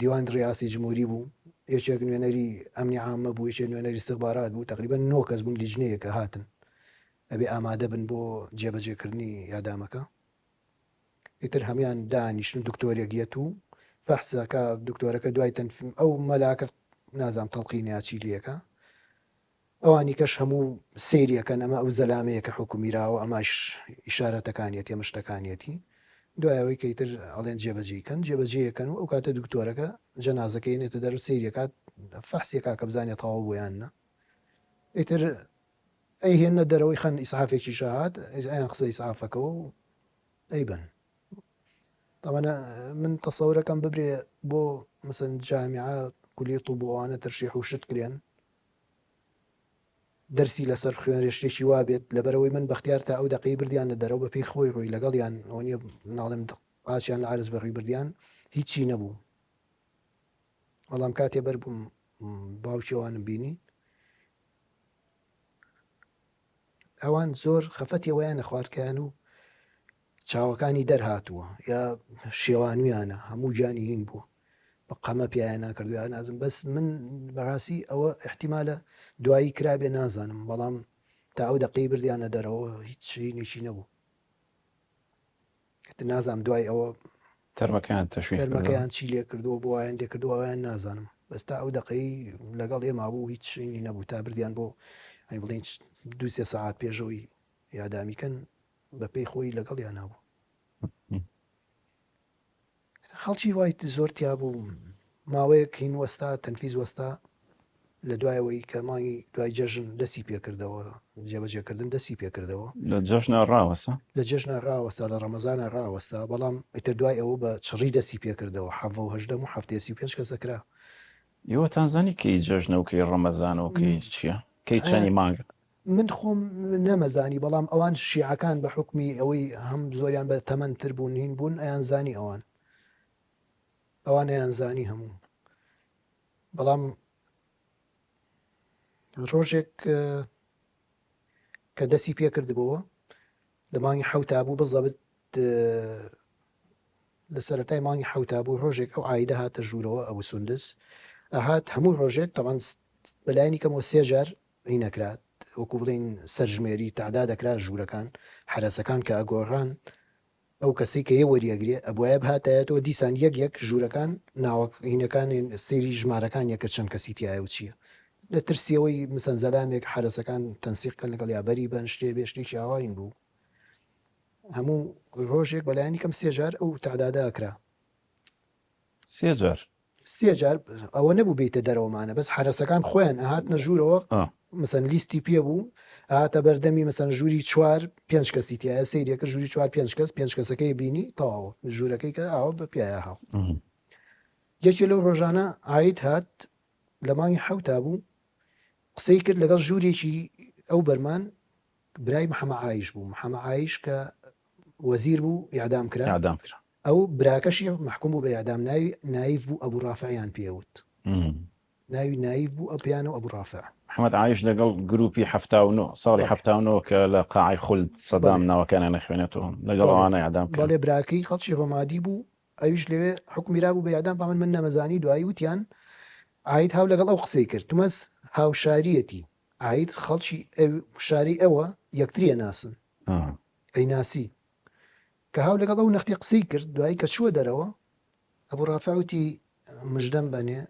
Speaker 2: دیوان ڕیاسی جمهوری بوو یەکێک نوێنەری ئەمنی عامە بوو یەکێک نوێنەری استخبارات بوو تقریبا نۆ کەس بوون لیجنەیەکە هاتن ئەبێ ئامادە بن بۆ جێبەجێکردنی یادامەکە ئیتر هەموان دانیشن دکتۆرێک یەت و فەحسەکە دکتۆرەکە دوای تەنفیم ئەو مەلاکە نازام تەڵقینە یا چی لەکە ئەوانی کەش هەموو سەیریەکەن ئەمە ئەو زەلامەیە کە حکومیراوە ئەماش ئیشارەتەکانیەتی ئەمە شتەکانیەتی دوای ئەوەی کە ئیتر ئەڵێن جێبەجێیکەن جێبەجێیەکەن و ئەو کاتە دکتۆرەکە جەنازەکەی نێتە دەر و سەیریەکات فەحسیەکە کە بزانێت تەواو بوو یان نا ئیتر ئەیهێننە دەرەوەی خەن ئیسعافێکیش هات ئەیان قسە ئیسعافەکەوە و ئەیبەن تاوانە من تەسەورەکەم ببرێ بۆ مەسەن جامیعە کولی طب و ئەوانە تەرشیح و شت کرێن دەرسی لەسەر بخوێنرێ شتێکی وا بێت لەبەرەوەی من بەختیار تا ئەو دەقەی بردیان لە دەرەوە بە پێی خۆی ڕۆی لەگەڵیان ئەوە نییە ناڵێم قاچیان لە عەرز بەڕی بردیان هیچی نەبوو بەڵام کاتێ بەر بووم باوکی ئەوانم بینی ئەوان زۆر خەفەتی ئەوەیان نەخوارد کەیان و چاوەکانی دەرهاتووە یا شێوانویانە هەموو گیانی هین بووە بە قەمە پیایان ناکردو یا نازم بەس من بەڕاستی ئەوە احتیمالە دوایی کرابێ نازانم بەڵام تا ئەو دەقەی بردیانە دەرەوە هیچ شینێکی نەبوو. ئیتر نازانم دوای ئەوە
Speaker 1: تەرمەکەیان تەشویه کردووە.
Speaker 2: تەرمەکەیان چی لێ کردووە بۆ وایان لێ کردووە ئەویان نازانم بەس تا ئەو دەقەی لەگەڵ ئێمە بوو هیچ شوێنی نەبوو تا بردیان بۆ ئەی بڵێین دوو سێ سەعات پێشەوەی یادامی کەن بە پێی خۆی لەگەڵیان نابوو. خەڵکی وای زۆر تیا بوو ماوەیەک هین وەستا تەنفیز وەستا لە دوایەوەی کە مانگی دوای جەژن دەستی پێکردەوە جێبەجێکردن دەستی پێکردەوە.
Speaker 1: لە جەژنا ڕاوەستا؟
Speaker 2: لە جەژنا ڕاوەستا لە ڕەمەزانا ڕاوەستا بەڵام ئیتر دوای ئەوە بە چڕی دەستی پێکردەوە حەڤە و هەژدەم و حەفتێ 35 کەسە کرا.
Speaker 1: ئێوەتان زانی کەی جەژنە و کەی ڕەمەزانە و کەی چییە؟ کەی چەنی مانگە؟
Speaker 2: من خۆم نەمەزانی بەڵام ئەوان شیعەکان بە حوکمی ئەوەی هەم زۆریان بە تەمەن تر بوون هین بوون ئەیان زانی ئەوان ئەوان ئەیان زانی هەموو بەڵام ڕۆژێک کە دەسی پێکردبەوە لە مانگی حوتا بوو بزەبت لە سەرەتای مانگی حوتا بوو ڕۆژێک ئەو ئایدە هاتە ژوورەوە ئەبوو سندس ئەهات هەموو ڕۆژێک تەمان بەلایانی کەمەوە سێجار هی نەکرا وەکو بڵێین سەرژمێری تەعدا دەکرا ژوورەکان حەرەسەکان کە ئەگۆڕان ئەو کەسەی کە یە وەریەگرێ ئەبوایە بهاتایەتەوە دیسان یەک یەک ژوورەکان ناوە هینەکان سەیری ژمارەکان یەکرد چەند کەسی تایە و چییە لە ترسیەوەی مسەن زەلامێک حەرەسەکان تەنسیق کەن لەگەڵ یا بەری بەن شتێ بێ شتێکی ئاواین بوو هەموو ڕۆژێک بەلایەنی کەم سێ جار ئەو تەعدادە ئەکرا.
Speaker 1: سێ جار؟
Speaker 2: سێ جار ئەوە نەبوو بێیتە دەرەوەمانە بەس حەرەسەکان خۆیان ئەهاتنە ژوورەوە مەسەن لیستی پێ بوو ئەهاتە بەردەمی مەسەن ژووری چوار پێنج کەسی تایە سەیرێ کرد ژووری چوار پێنج کەس پێنج کەسەکەی بینی تەواو ژوورەکەی کە ئاوە بە پیایا هاو یەکێ لەو ڕۆژانە عاید هات لە مانگی حەوتا بوو قسەی کرد لەگەڵ ژوورێکی ئەو بەرمان برای محەمە عایش بوو محەمە عایش کە وەزیر بوو ئیعدام کرا
Speaker 1: ئیعدام کرا.
Speaker 2: ئەو براکەشی مەحکوم بوو بە ئیعدام ناوی نایف بوو ئەبو ڕافعیان پێ ئەوت ناوی نایف بوو ئەو پێیان و ئەبو ڕافع.
Speaker 1: محمد عایش لەگەڵ گروپی 79 ساڵی
Speaker 2: بەڵێ
Speaker 1: 79 کە لە قاعەی خولد سەدام
Speaker 2: بەڵێ
Speaker 1: ناوەکانیان ئەخوێنێتەوە لەگەڵ
Speaker 2: بەڵێ
Speaker 1: ئەوانە ئیعدام کران.
Speaker 2: بەڵێ براکەی خەڵکی ڕۆمادی بوو ئەویش لەوێ حوکمی رابوو بە ئیعدام بەڵام من نەمەزانی دوایی وتیان عاید هاو لەگەڵ ئەو قسەی کرد تومەز هاوشاریەتی عاید خەڵکی ئەو شارەی ئەوە یەکتری ئەناسن ئەیناسی کە هاو لەگەڵ ئەو نەختی قسەی کرد دوایی کە چووە دەرەوە ئەبو ڕافع وتی مژدەم بەنێ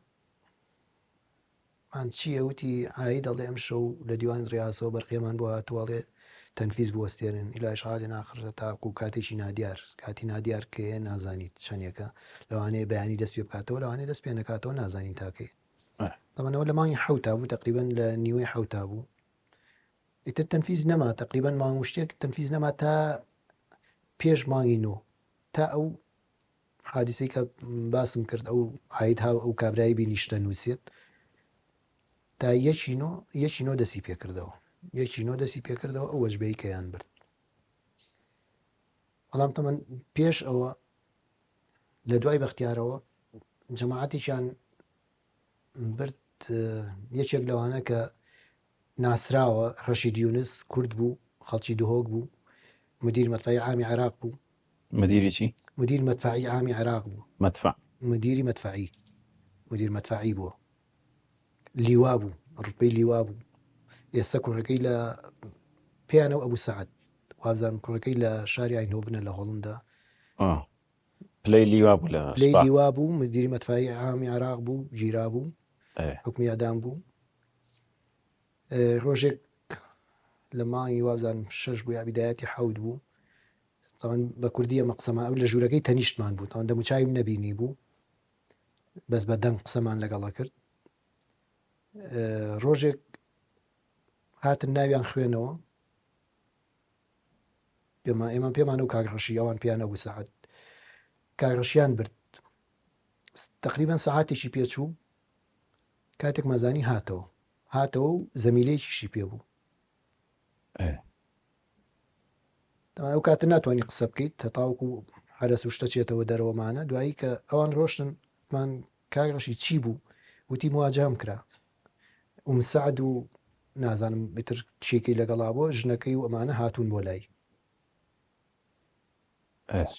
Speaker 2: مان چییە وتی عاید ئەڵێ ئەمشەو لە دیوانی ڕیاسەوە بەرقیەمان بۆ هاتووە ئەڵێ تەنفیز بوەستێنن ئیلا ئیشعال آخر تاکو کاتێکی نادیار کاتی نادیار کەیە نازانیت چەندێکە لەوانەیە بەیانی دەست پێ بکاتەوە لەوانەیە دەست پێ نەکاتەوە نازانین تاکەی تەبعەن ئەوە لە مانگی حەوتا بوو تەقریبەن لە نیوەی حەوتا بوو ئیتر تەنفیز نەما تەقریبەن مانگ و شتێک تەنفیز نەما تا پێش مانگی نۆ تا ئەو حادیسەی کە باسم کرد ئەو عاید هاو ئەو کابرای بینی شتە نووسێت تا یەکی نۆ یەکی نۆ دەسی پێکردەوە یەکی نۆ دەسی پێکردەوە ئەو وەجبەی کەیان برد بەڵام تەمەن پێش ئەوە لە دوای بەختیارەوە جەماعەتێکیان برد یەکێک لەوانە کە ناسراوە ڕەشید یونس کورد بوو خەڵکی دهۆک بوو مدیر مەدفەعی عامی عێراق بوو.
Speaker 1: مدیری چی؟
Speaker 2: مدیر مەدفەعی عامی عێراق بوو.
Speaker 1: مەدفەع.
Speaker 2: مدیری مەدفەعی مدیر مەدفەعی بووە لیوا بوو ڕوتبەی لیوا بوو ئێستا کوڕەکەی لە پێیانەوە ئەبوو سەعد وابزانم کوڕەکەی لە شاری ئاینهۆڤنە لە هۆڵندا.
Speaker 1: پلەی لیوا بوو لە
Speaker 2: پلەی لیوا بوو مدیری مەدفەعی عامی عێراق بوو گیرا بوو حوکمی ئیعدام بوو ڕۆژێک لە مانگی وابزانم شەش بوو یا بیدایەتی حەوت بوو تاوان بە کوردی ئەمە قسەمان ئەو لە ژوورەکەی تەنیشتمان بوو تاوان دەموچاویم نەبینی بوو بەس بە دەنگ قسەمان لەگەڵە کرد ڕۆژێک هاتن ناویان خوێنەوە پێمان ئێمە پێمان و کاک ڕەشی ئەوان پێیان ئەبوو سەعات کاک ڕەشیان برد تقریبا سەعاتێکی پێچوو کاتێک مازانی هاتەوە هاتەوە و زەمیلەیەکیشی پێ بوو ئەو کاتە ناتوانانی قسە بکەیت هەتاوەکو حرەس و شتە چێتەوە دەرەوەمانە دوایی کە ئەوان ڕۆشتن مان کاک ڕەشی چی بوو وتی مواجهەم کرا ئوم سەعد و نازانم ئیتر کێکەی لەگەڵا بووە ژنەکەی و ئەمانە هاتوون بۆ لای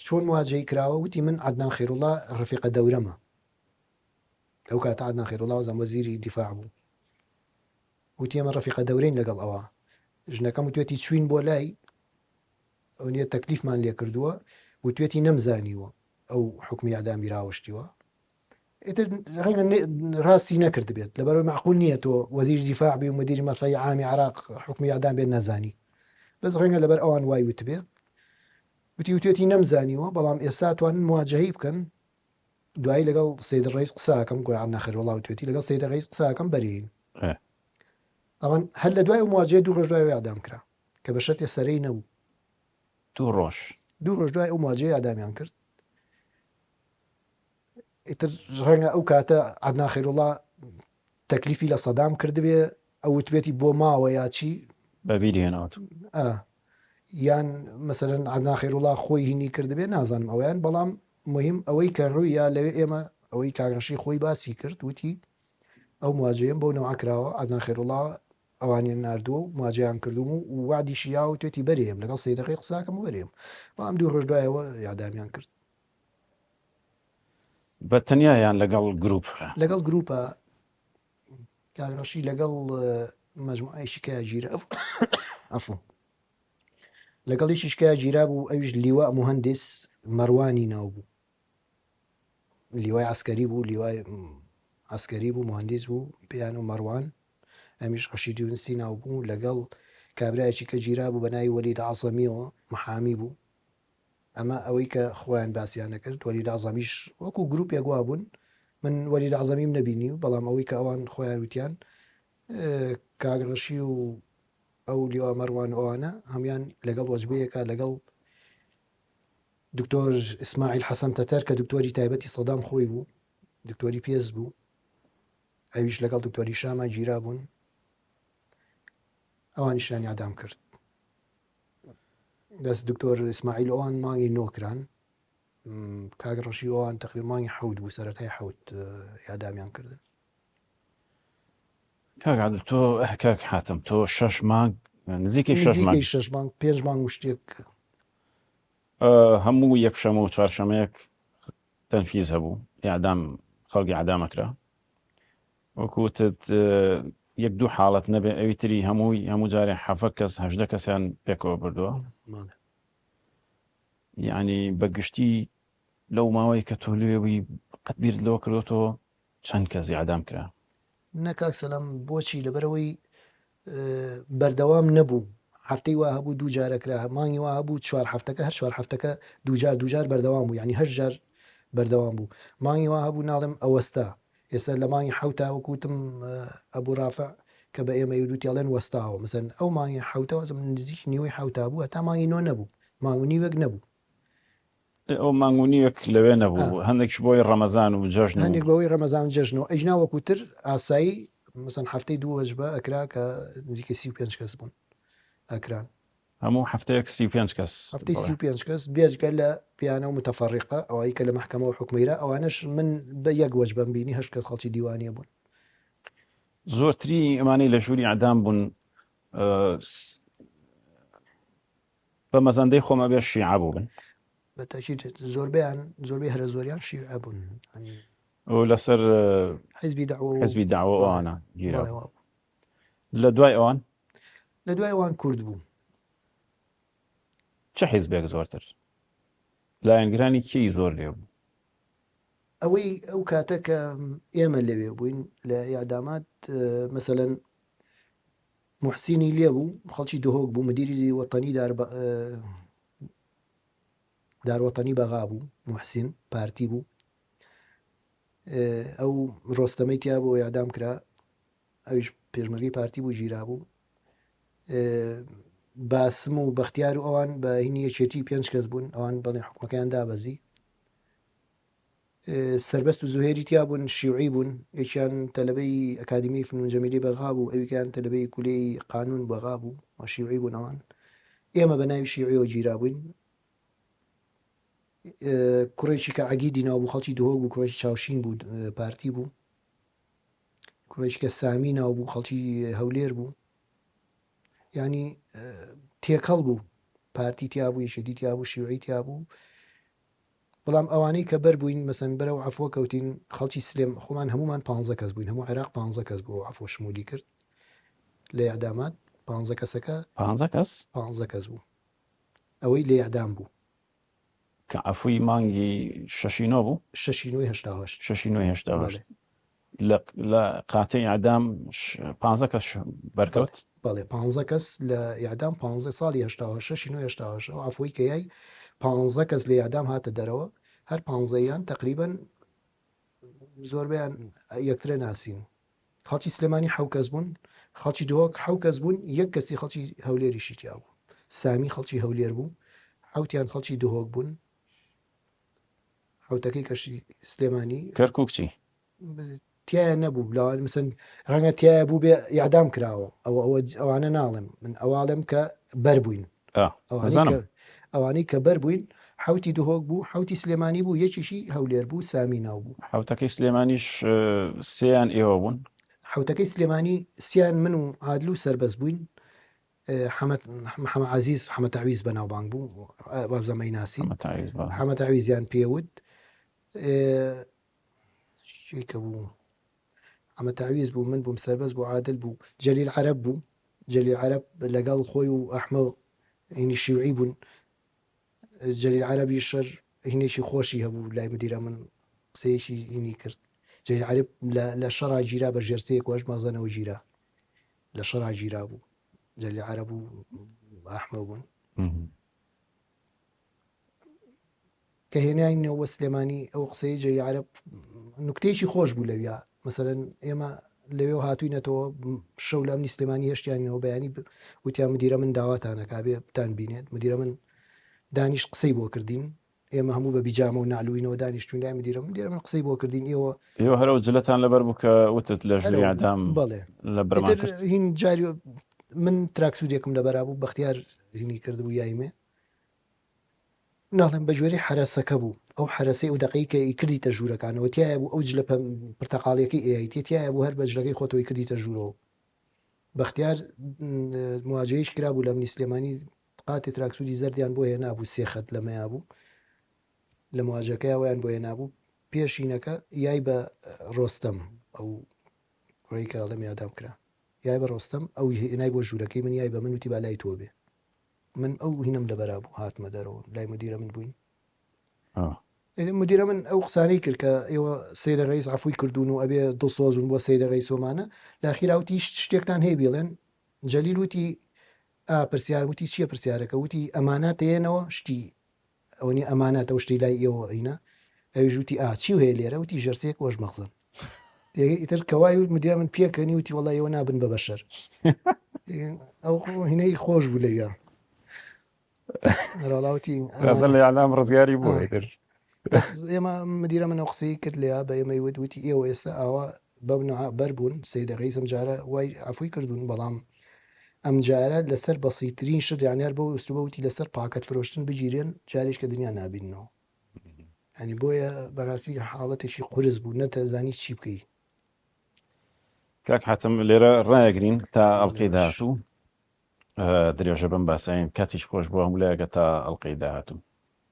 Speaker 2: چۆن مواجهەی کراوە وتی من عەدنان خێروڵا ڕەفیقە دەورەمە ئەو کاتە عەدنان خێروڵا وەزان وەزیری دیفاع بوو وتی ئەمە ڕەفیقە دەورەین لەگەڵ ئەوە ژنەکەم وتوێتی چوین بۆ لای ئەو نیە تەکلیفمان لێ کردووە. وتوێتی نەمزانیوە ئەو حوکمی ئیعدامی راوەشتیوە ئیتر ڕەنگە ڕاستی نەکردبێت لەبەرەوەی معقول نییە تۆ وەزیری دیفاع بی و مدیری مەرفەعی عامی عراق حکمی ئیعدام بێت نەزانی بەس ڕەنگە لەبەر ئەوان وای وتبێ وتی وتێتی نەمزانیوە بەڵام ئێستا توانن مواجهەی بکەن دوایی لەگەڵ سید ڕئیس قساکەم گۆیان نەخێر وەڵا وتێتی لەگەڵ سید ڕئیس قساکەم بەرین ئەوان هەر لە دوای مواجهە دوو ڕۆژ دوای ئیعدام کرا کە بە شەرتێ سەرەی نەبوو
Speaker 1: دوو ڕۆژ
Speaker 2: دوو ڕۆژ دوای ئەو مواجهەیە ئیعدامیان کرد ئیتر ڕەنگە ئەو کاتە عەدنان خەیروڵا تەکلیفی لە سەدام کردبێ ئەو وتبێتی بۆ ماوە یا چی
Speaker 1: بە بیری هێناوەتەوە.
Speaker 2: ئا یان مەسەلەن عەدنان خەیروڵا خۆی هینی کردبێ نازانم ئەویان بەڵام مهم ئەوەی کە ڕووی یا لەوێ ئێمە ئەوەی کاک ڕەشی خۆی باسی کرد وتی ئەو مواجەیەم بەو نەوعە کراوە عەدنان خەیروڵا ئەوانیان ناردووە و مواجەیان کردووم و وەعدیشی یاوە وتێتی بەرێم لەگەڵ سەیدەکەی قساکەم و بەرێم بەڵام دوو ڕۆژ دوایەوە ئیعدامیان کرد.
Speaker 1: بە تەنیا یان لەگەڵ گروپ؟
Speaker 2: لەگەڵ گروپە کاک ڕەشی لەگەڵ مەجموعەیەکی کە گیرا عەفو لەگەڵ یەکیش کە گیرا بوو ئەویش لیوا موهەندیس مەروانی ناو بوو لیوای عسکەری بوو لیوای عسکەری بوو موهەندیس بوو پێیان و مەروان ئەمیش ڕەشید یونسی ناو بوو لەگەڵ کابرایەکی کە گیرا بوو بە ناوی وەلید عەزەمیەوە محامی بوو ئەمە ئەوەی کە خۆیان باسیان ئەکرد، وەلید عەزەمیش وەکو گروپێک وابوون، من وەلید عەزەمیم نەبینی بەڵام ئەوەی کە ئەوان خۆیان وتیان کاک ڕەشی و ئەو لیوا مەڕوان و ئەوانە هەموان لەگەڵ وەجبەیەکە لەگەڵ دکتۆر ئیسماعیل حەسەن تەتەر کە دکتۆری تایبەتی سەدام خۆی بوو دکتۆری پێست بوو ئەویش لەگەڵ دکتۆری شاما گیرا بوون ئەوانیشیان یادام کرد دەست دکتۆر ئیسماعیل ئەوان مانگی نۆ کران کاک ڕەشی ئەوان تقریبا مانگی حەوت بوو سەرەتای حەوت یادامیان کردن.
Speaker 1: کاک عادل تۆ کاک حاتم تۆ شەش مانگ نزیکەی شەش مانگ
Speaker 2: نزیکەی شەش مانگ پێنج مانگ و شتێک
Speaker 1: هەموو یەکشەمە و چوارشەمەیەک تەنفیز هەبوو ئیعدام خەڵکی ئیعدام ئەکرا وەکو وتت یەک دوو حاڵەت نەبێ ئەوی تری هەمووی هەموو جارێ حەڤە کەس 18 کەسیان پێکەوە بردووە یعنی بە گشتی لەو ماوەی کە تۆ لێ بووی قەت بیرت لەوە کردوەوە چەند کەس ئیعدام کرا؟
Speaker 2: نە کاک سەلام بۆچی لەبەرئەوەی بەردەوام نەبوو هەفتەی وا هەبوو دوو جارە کرا مانگی وا هەبوو چوار هەفتەکە هەر چوار هەفتەکە دووجار دووجار بەردەوام بوو یعنی هەشت جار بەردەوام بوو مانگی وا هەبوو ناڵێم ئەوەستا ئێستا لە مانگی حەوتا وەکو وتم ئەبوو ڕافع کە بە ئێمە یودوتی ئەڵێن وەستاوە مەسەن ئەو مانگی حەوتەوە نزیک نیوەی حەوتا بوو هەتا مانگی نۆ نەبوو مانگ و نیوێک نەبوو
Speaker 1: ئەو مانگ و نیوێک لەوێ نەبوو هەندێکش بۆی ڕەمەزان و جەژن
Speaker 2: هەندێک بەوەی ڕەمەزان و جەژن و ئەجنا وەکو تر ئاسایی مەسەن هەفتەی دوو وەجبە ئەکرا کە نزیکەی 35 کەس بوون ئەکران.
Speaker 1: هەموو هەفتەیەک 35 کەس
Speaker 2: هەفتەی 35 کەس بێجگە لە پیانە و متەفەڕیقە ئەوەی کە لە مەحکەمەوە حوکمەیرا ئەوانەش من بە یەک وەجبەم بینی هەشت کەس خەڵکی دیوانیە بوون.
Speaker 1: زۆرتری ئەمانەی لە ژووری ئیعدام بوون بە مەزەندەی خۆم ئەبێ شیعە بووبن.
Speaker 2: بە تاکید زۆربەیان زۆربەی هەرە زۆریان شیعە بوون.
Speaker 1: و لەسەر
Speaker 2: حیزبی دەعوە و
Speaker 1: حیزبی دەعوە ئەوانە گیرا. بەڵێ وابوو. لە دوای ئەوان؟
Speaker 2: لە دوای ئەوان کورد بوو.
Speaker 1: چ حیزبێک زۆرتر؟ لایەنگرانی کێی زۆر لێ بوو؟
Speaker 2: ئەوەی ئەو کاتە کە ئێمە لەوێ بووین لە ئیعدامات مەسەلەن موحسینی لێ بوو، خەڵکی دهۆک بوو، مدیری وەتەنی دار داروەتەنی بەغا بوو، موحسین پارتی بوو. ئەو ڕۆستەمەی تیا بوو ئیعدام کرا، ئەویش پێشمەرگەی پارتی بوو گیرا بوو. باسم و بەختیار و ئەوان بە هینی یەکێتی پێنج کەس بوون، ئەوان بەڵێ حکومەکەیان دابەزی. سەربەست و زوهێری تیا بوون شیوعی بوون یەکیان تەلەبەی ئەکادیمیای فنون جەمیلەی بەغا بوو ئەویکیان تەلەبەی کولیەی قانون بەغا بوو و شیوعی بوون ئەوان ئێمە بە ناوی شیوعیەوە گیرا بووین کوڕێکی کە عەگیدی ناو بوو خەڵکی دهۆک بوو کوڕێکی چاوشین بوو پارتی بوو کوڕێکی کە سامی ناو بوو خەڵکی هەولێر بوو ینی تێکەڵ بوو پارتی تیا بوو یەکێتی تیا بوو شیوعی تیا بوو بەڵام ئەوانەی کە بەر بووین مەسەن بەرەو عەفوە کەوتین خەڵکی سلێم خۆمان هەموومان پانزە کەس بووین هەموو عێراق پانزە کەس بوو ئەو عەفوە شمولی کرد لە ئیعدامات پانزە کەسەکە
Speaker 1: پانزە کەس؟
Speaker 2: پانزە کەس بوو ئەوەی لە ئیعدام بوو.
Speaker 1: کە عەفووی مانگی شەشی نۆ بوو؟
Speaker 2: شەشی نۆی 88.
Speaker 1: شەشی نۆی 88. لە لە قاتەی ئیعدام پانزە کەس بەرکەوت؟
Speaker 2: بەڵێ پانزە کەس لە ئیعدام پانزە ساڵی 88 شەشی نۆی 88 ئەو عەفووی کە یای پانزە کەس لە ئیعدام هاتە دەرەوە هەر پانزەیان تەقریبەن زۆربەیان یەکترە ناسین. خەڵکی سلێمانی حەو کەس بوون، خەڵکی دهۆک حەو کەس بوون، یەک کەسی خەڵکی هەولێریشی تیا بوو. سامی خەڵکی هەولێر بوو، حەوتیان خەڵکی دهۆک بوون. حەوتەکەی کەشی سلێمانی.
Speaker 1: کەرکوک چی؟
Speaker 2: تایە نەبوو لاوان مثلەن ڕەنگە تایە بوو بێ یادام کراوە ئەوە ئەوە ئەوانە ناڵێم من ئەواڵێم کە بەر بووین ئەوانەی کە بەر بووین حوتی دهۆک بوو حوتی سلێمانی بوو یەکیشی هەولێر بوو سامی ناو بوو
Speaker 1: حوتەکەی سلێمانیش سیان ئێوە بوون
Speaker 2: حوتەکەی سلێمانی سیان من و عادل و سربەست بووین حەمە محەمە عەزیز حەمە تەعویز بەناوبانگ بوو وابزانم ئەیناسی حەمە تەعویزیان پێوت کە بوو حەمە تەعویز بوو من بووم سەربەست بوو عادل بوو جەلیل عەرەب بوو جەلیل عەرەب لەگەڵ خۆی و ئەحمە هینی شیوعی بوون جەلیل عەرەبی شەر هینێکی خۆشی هەبوو لای مدیرە من قسەیەکی هینی کرد جەلیل عەرەب لە شەڕا گیرا بە ژێرسەیەک وەش مەزەنەوە گیرا لە شەڕا گیرا بوو جەلیل عەرەب و ئەحمە بوون کە هێناینەوە سلێمانی ئەو قسەی جەلیل عەرەب نوکتەیەکی خۆش بوو لەویا مەسەرەن ئێمە لەوێ هاتوینەتەوە شەو لە ئەمنی سلێمانی هێشتیانەوە بەیانی وتیان مدیرە من داواتانەکە بێ بتان بینێت مدیرە من دانیش قسەی بۆ کردین ئێمە هەموو بە بیجامە و نەعلوینەوە دانیشتوین لای مدیرە مدیرە من قسەی بۆ کردین ئێوە
Speaker 1: ئێوە هەر ئەو جلەتان لەبەر بوو کە وتت لە ژووری ئیعدام
Speaker 2: بەڵێ
Speaker 1: لەبەرمان
Speaker 2: ئیتر
Speaker 1: کرد؟
Speaker 2: هین جاری من تراکسوودێکم لەبەرا بوو بەختیار هینی کردبوو یایمێ ناڵێم بە گوێرەی حەرەسەکە بوو ئەو حەرەسەی ئەو دەقەی کە ئەیکردیتە ژوورەکانەوە تیایە بوو ئەو جلە پرتەقاڵیەکەی ئەیایتێ تیایە بوو هەر بە جلەکەی خۆتەوەی کردیتە ژوورەوە بەختیار مواجەیش کرابوو لە منی سلێمانی قاتێ تراکسوودی زەردیان بۆ هێنابوو سێ خەت لەمەیا بوو لە مواجەکەیا ویان بۆ هێنابوو پێشینەکە یای بە ڕۆستەم ئەو کوڕەی کە ئەڵێم یادام کرا یای بە ڕۆستەم ئەو هێنای بۆ ژوورەکەی من یای بە من وتی با لای تۆ بێ من ئەو هینەم لەبەرا بوو هاتمە دەرەوە لای مدیرە من بووین مدیرە من ئەو قسانەی کرد کە ئێوە سەیدە ڕئیس عەفوی کردوون و ئەبێ دڵسۆز بن بۆ سەیدە ڕئیسۆمانە لاخیرا وتی شتێکتان هەیە بیڵێن جەلیل وتی ئا پرسیار وتی چییە پرسیارەکە وتی ئەمانات دەیەنەوە شتی ئەوە نیە ئەمانات ئەو شتەی لای ئێوە ئەینە ئەویش وتی ئا چی هەیە لێرە وتی ژێرسێک وەش مەخزن ئیتر کەوای وت مدیرە من پێکەنی وتی وەڵا ئێوە نابن بە بەشەر ئەو هینەی خۆش بوو لەویا ڕاڵاوتی
Speaker 1: تازە لە یادام ڕزگاری بوو ئیتر
Speaker 2: ئێمە مدیرە من ئەو قسەی کرد لێیا بە ئێمەی وت وتی ئێوە ئێستا ئاوا بەم نوعە بەر بوون سەیدە ڕەئیس ئەم جارە وای عەفوی کردوون بەڵام ئەم جارە لەسەر بەسیترین شت یانی هەر بەو ئوسلوبە وتی لەسەر پاکەت فرۆشتن بگیرێن جارێک کە دنیا نابیننەوە ینی بۆیە بەڕاستی حاڵەتێکی قورس بوو نەتەزانی چی بکەی.
Speaker 1: کاک حاتم لێرە ڕایەگرین تا ئەڵلقەی داهاتوو درێژە بەم باسەین کاتیش خۆش بۆ هەموو لایەکە تا ئەڵلقەی داهاتوو.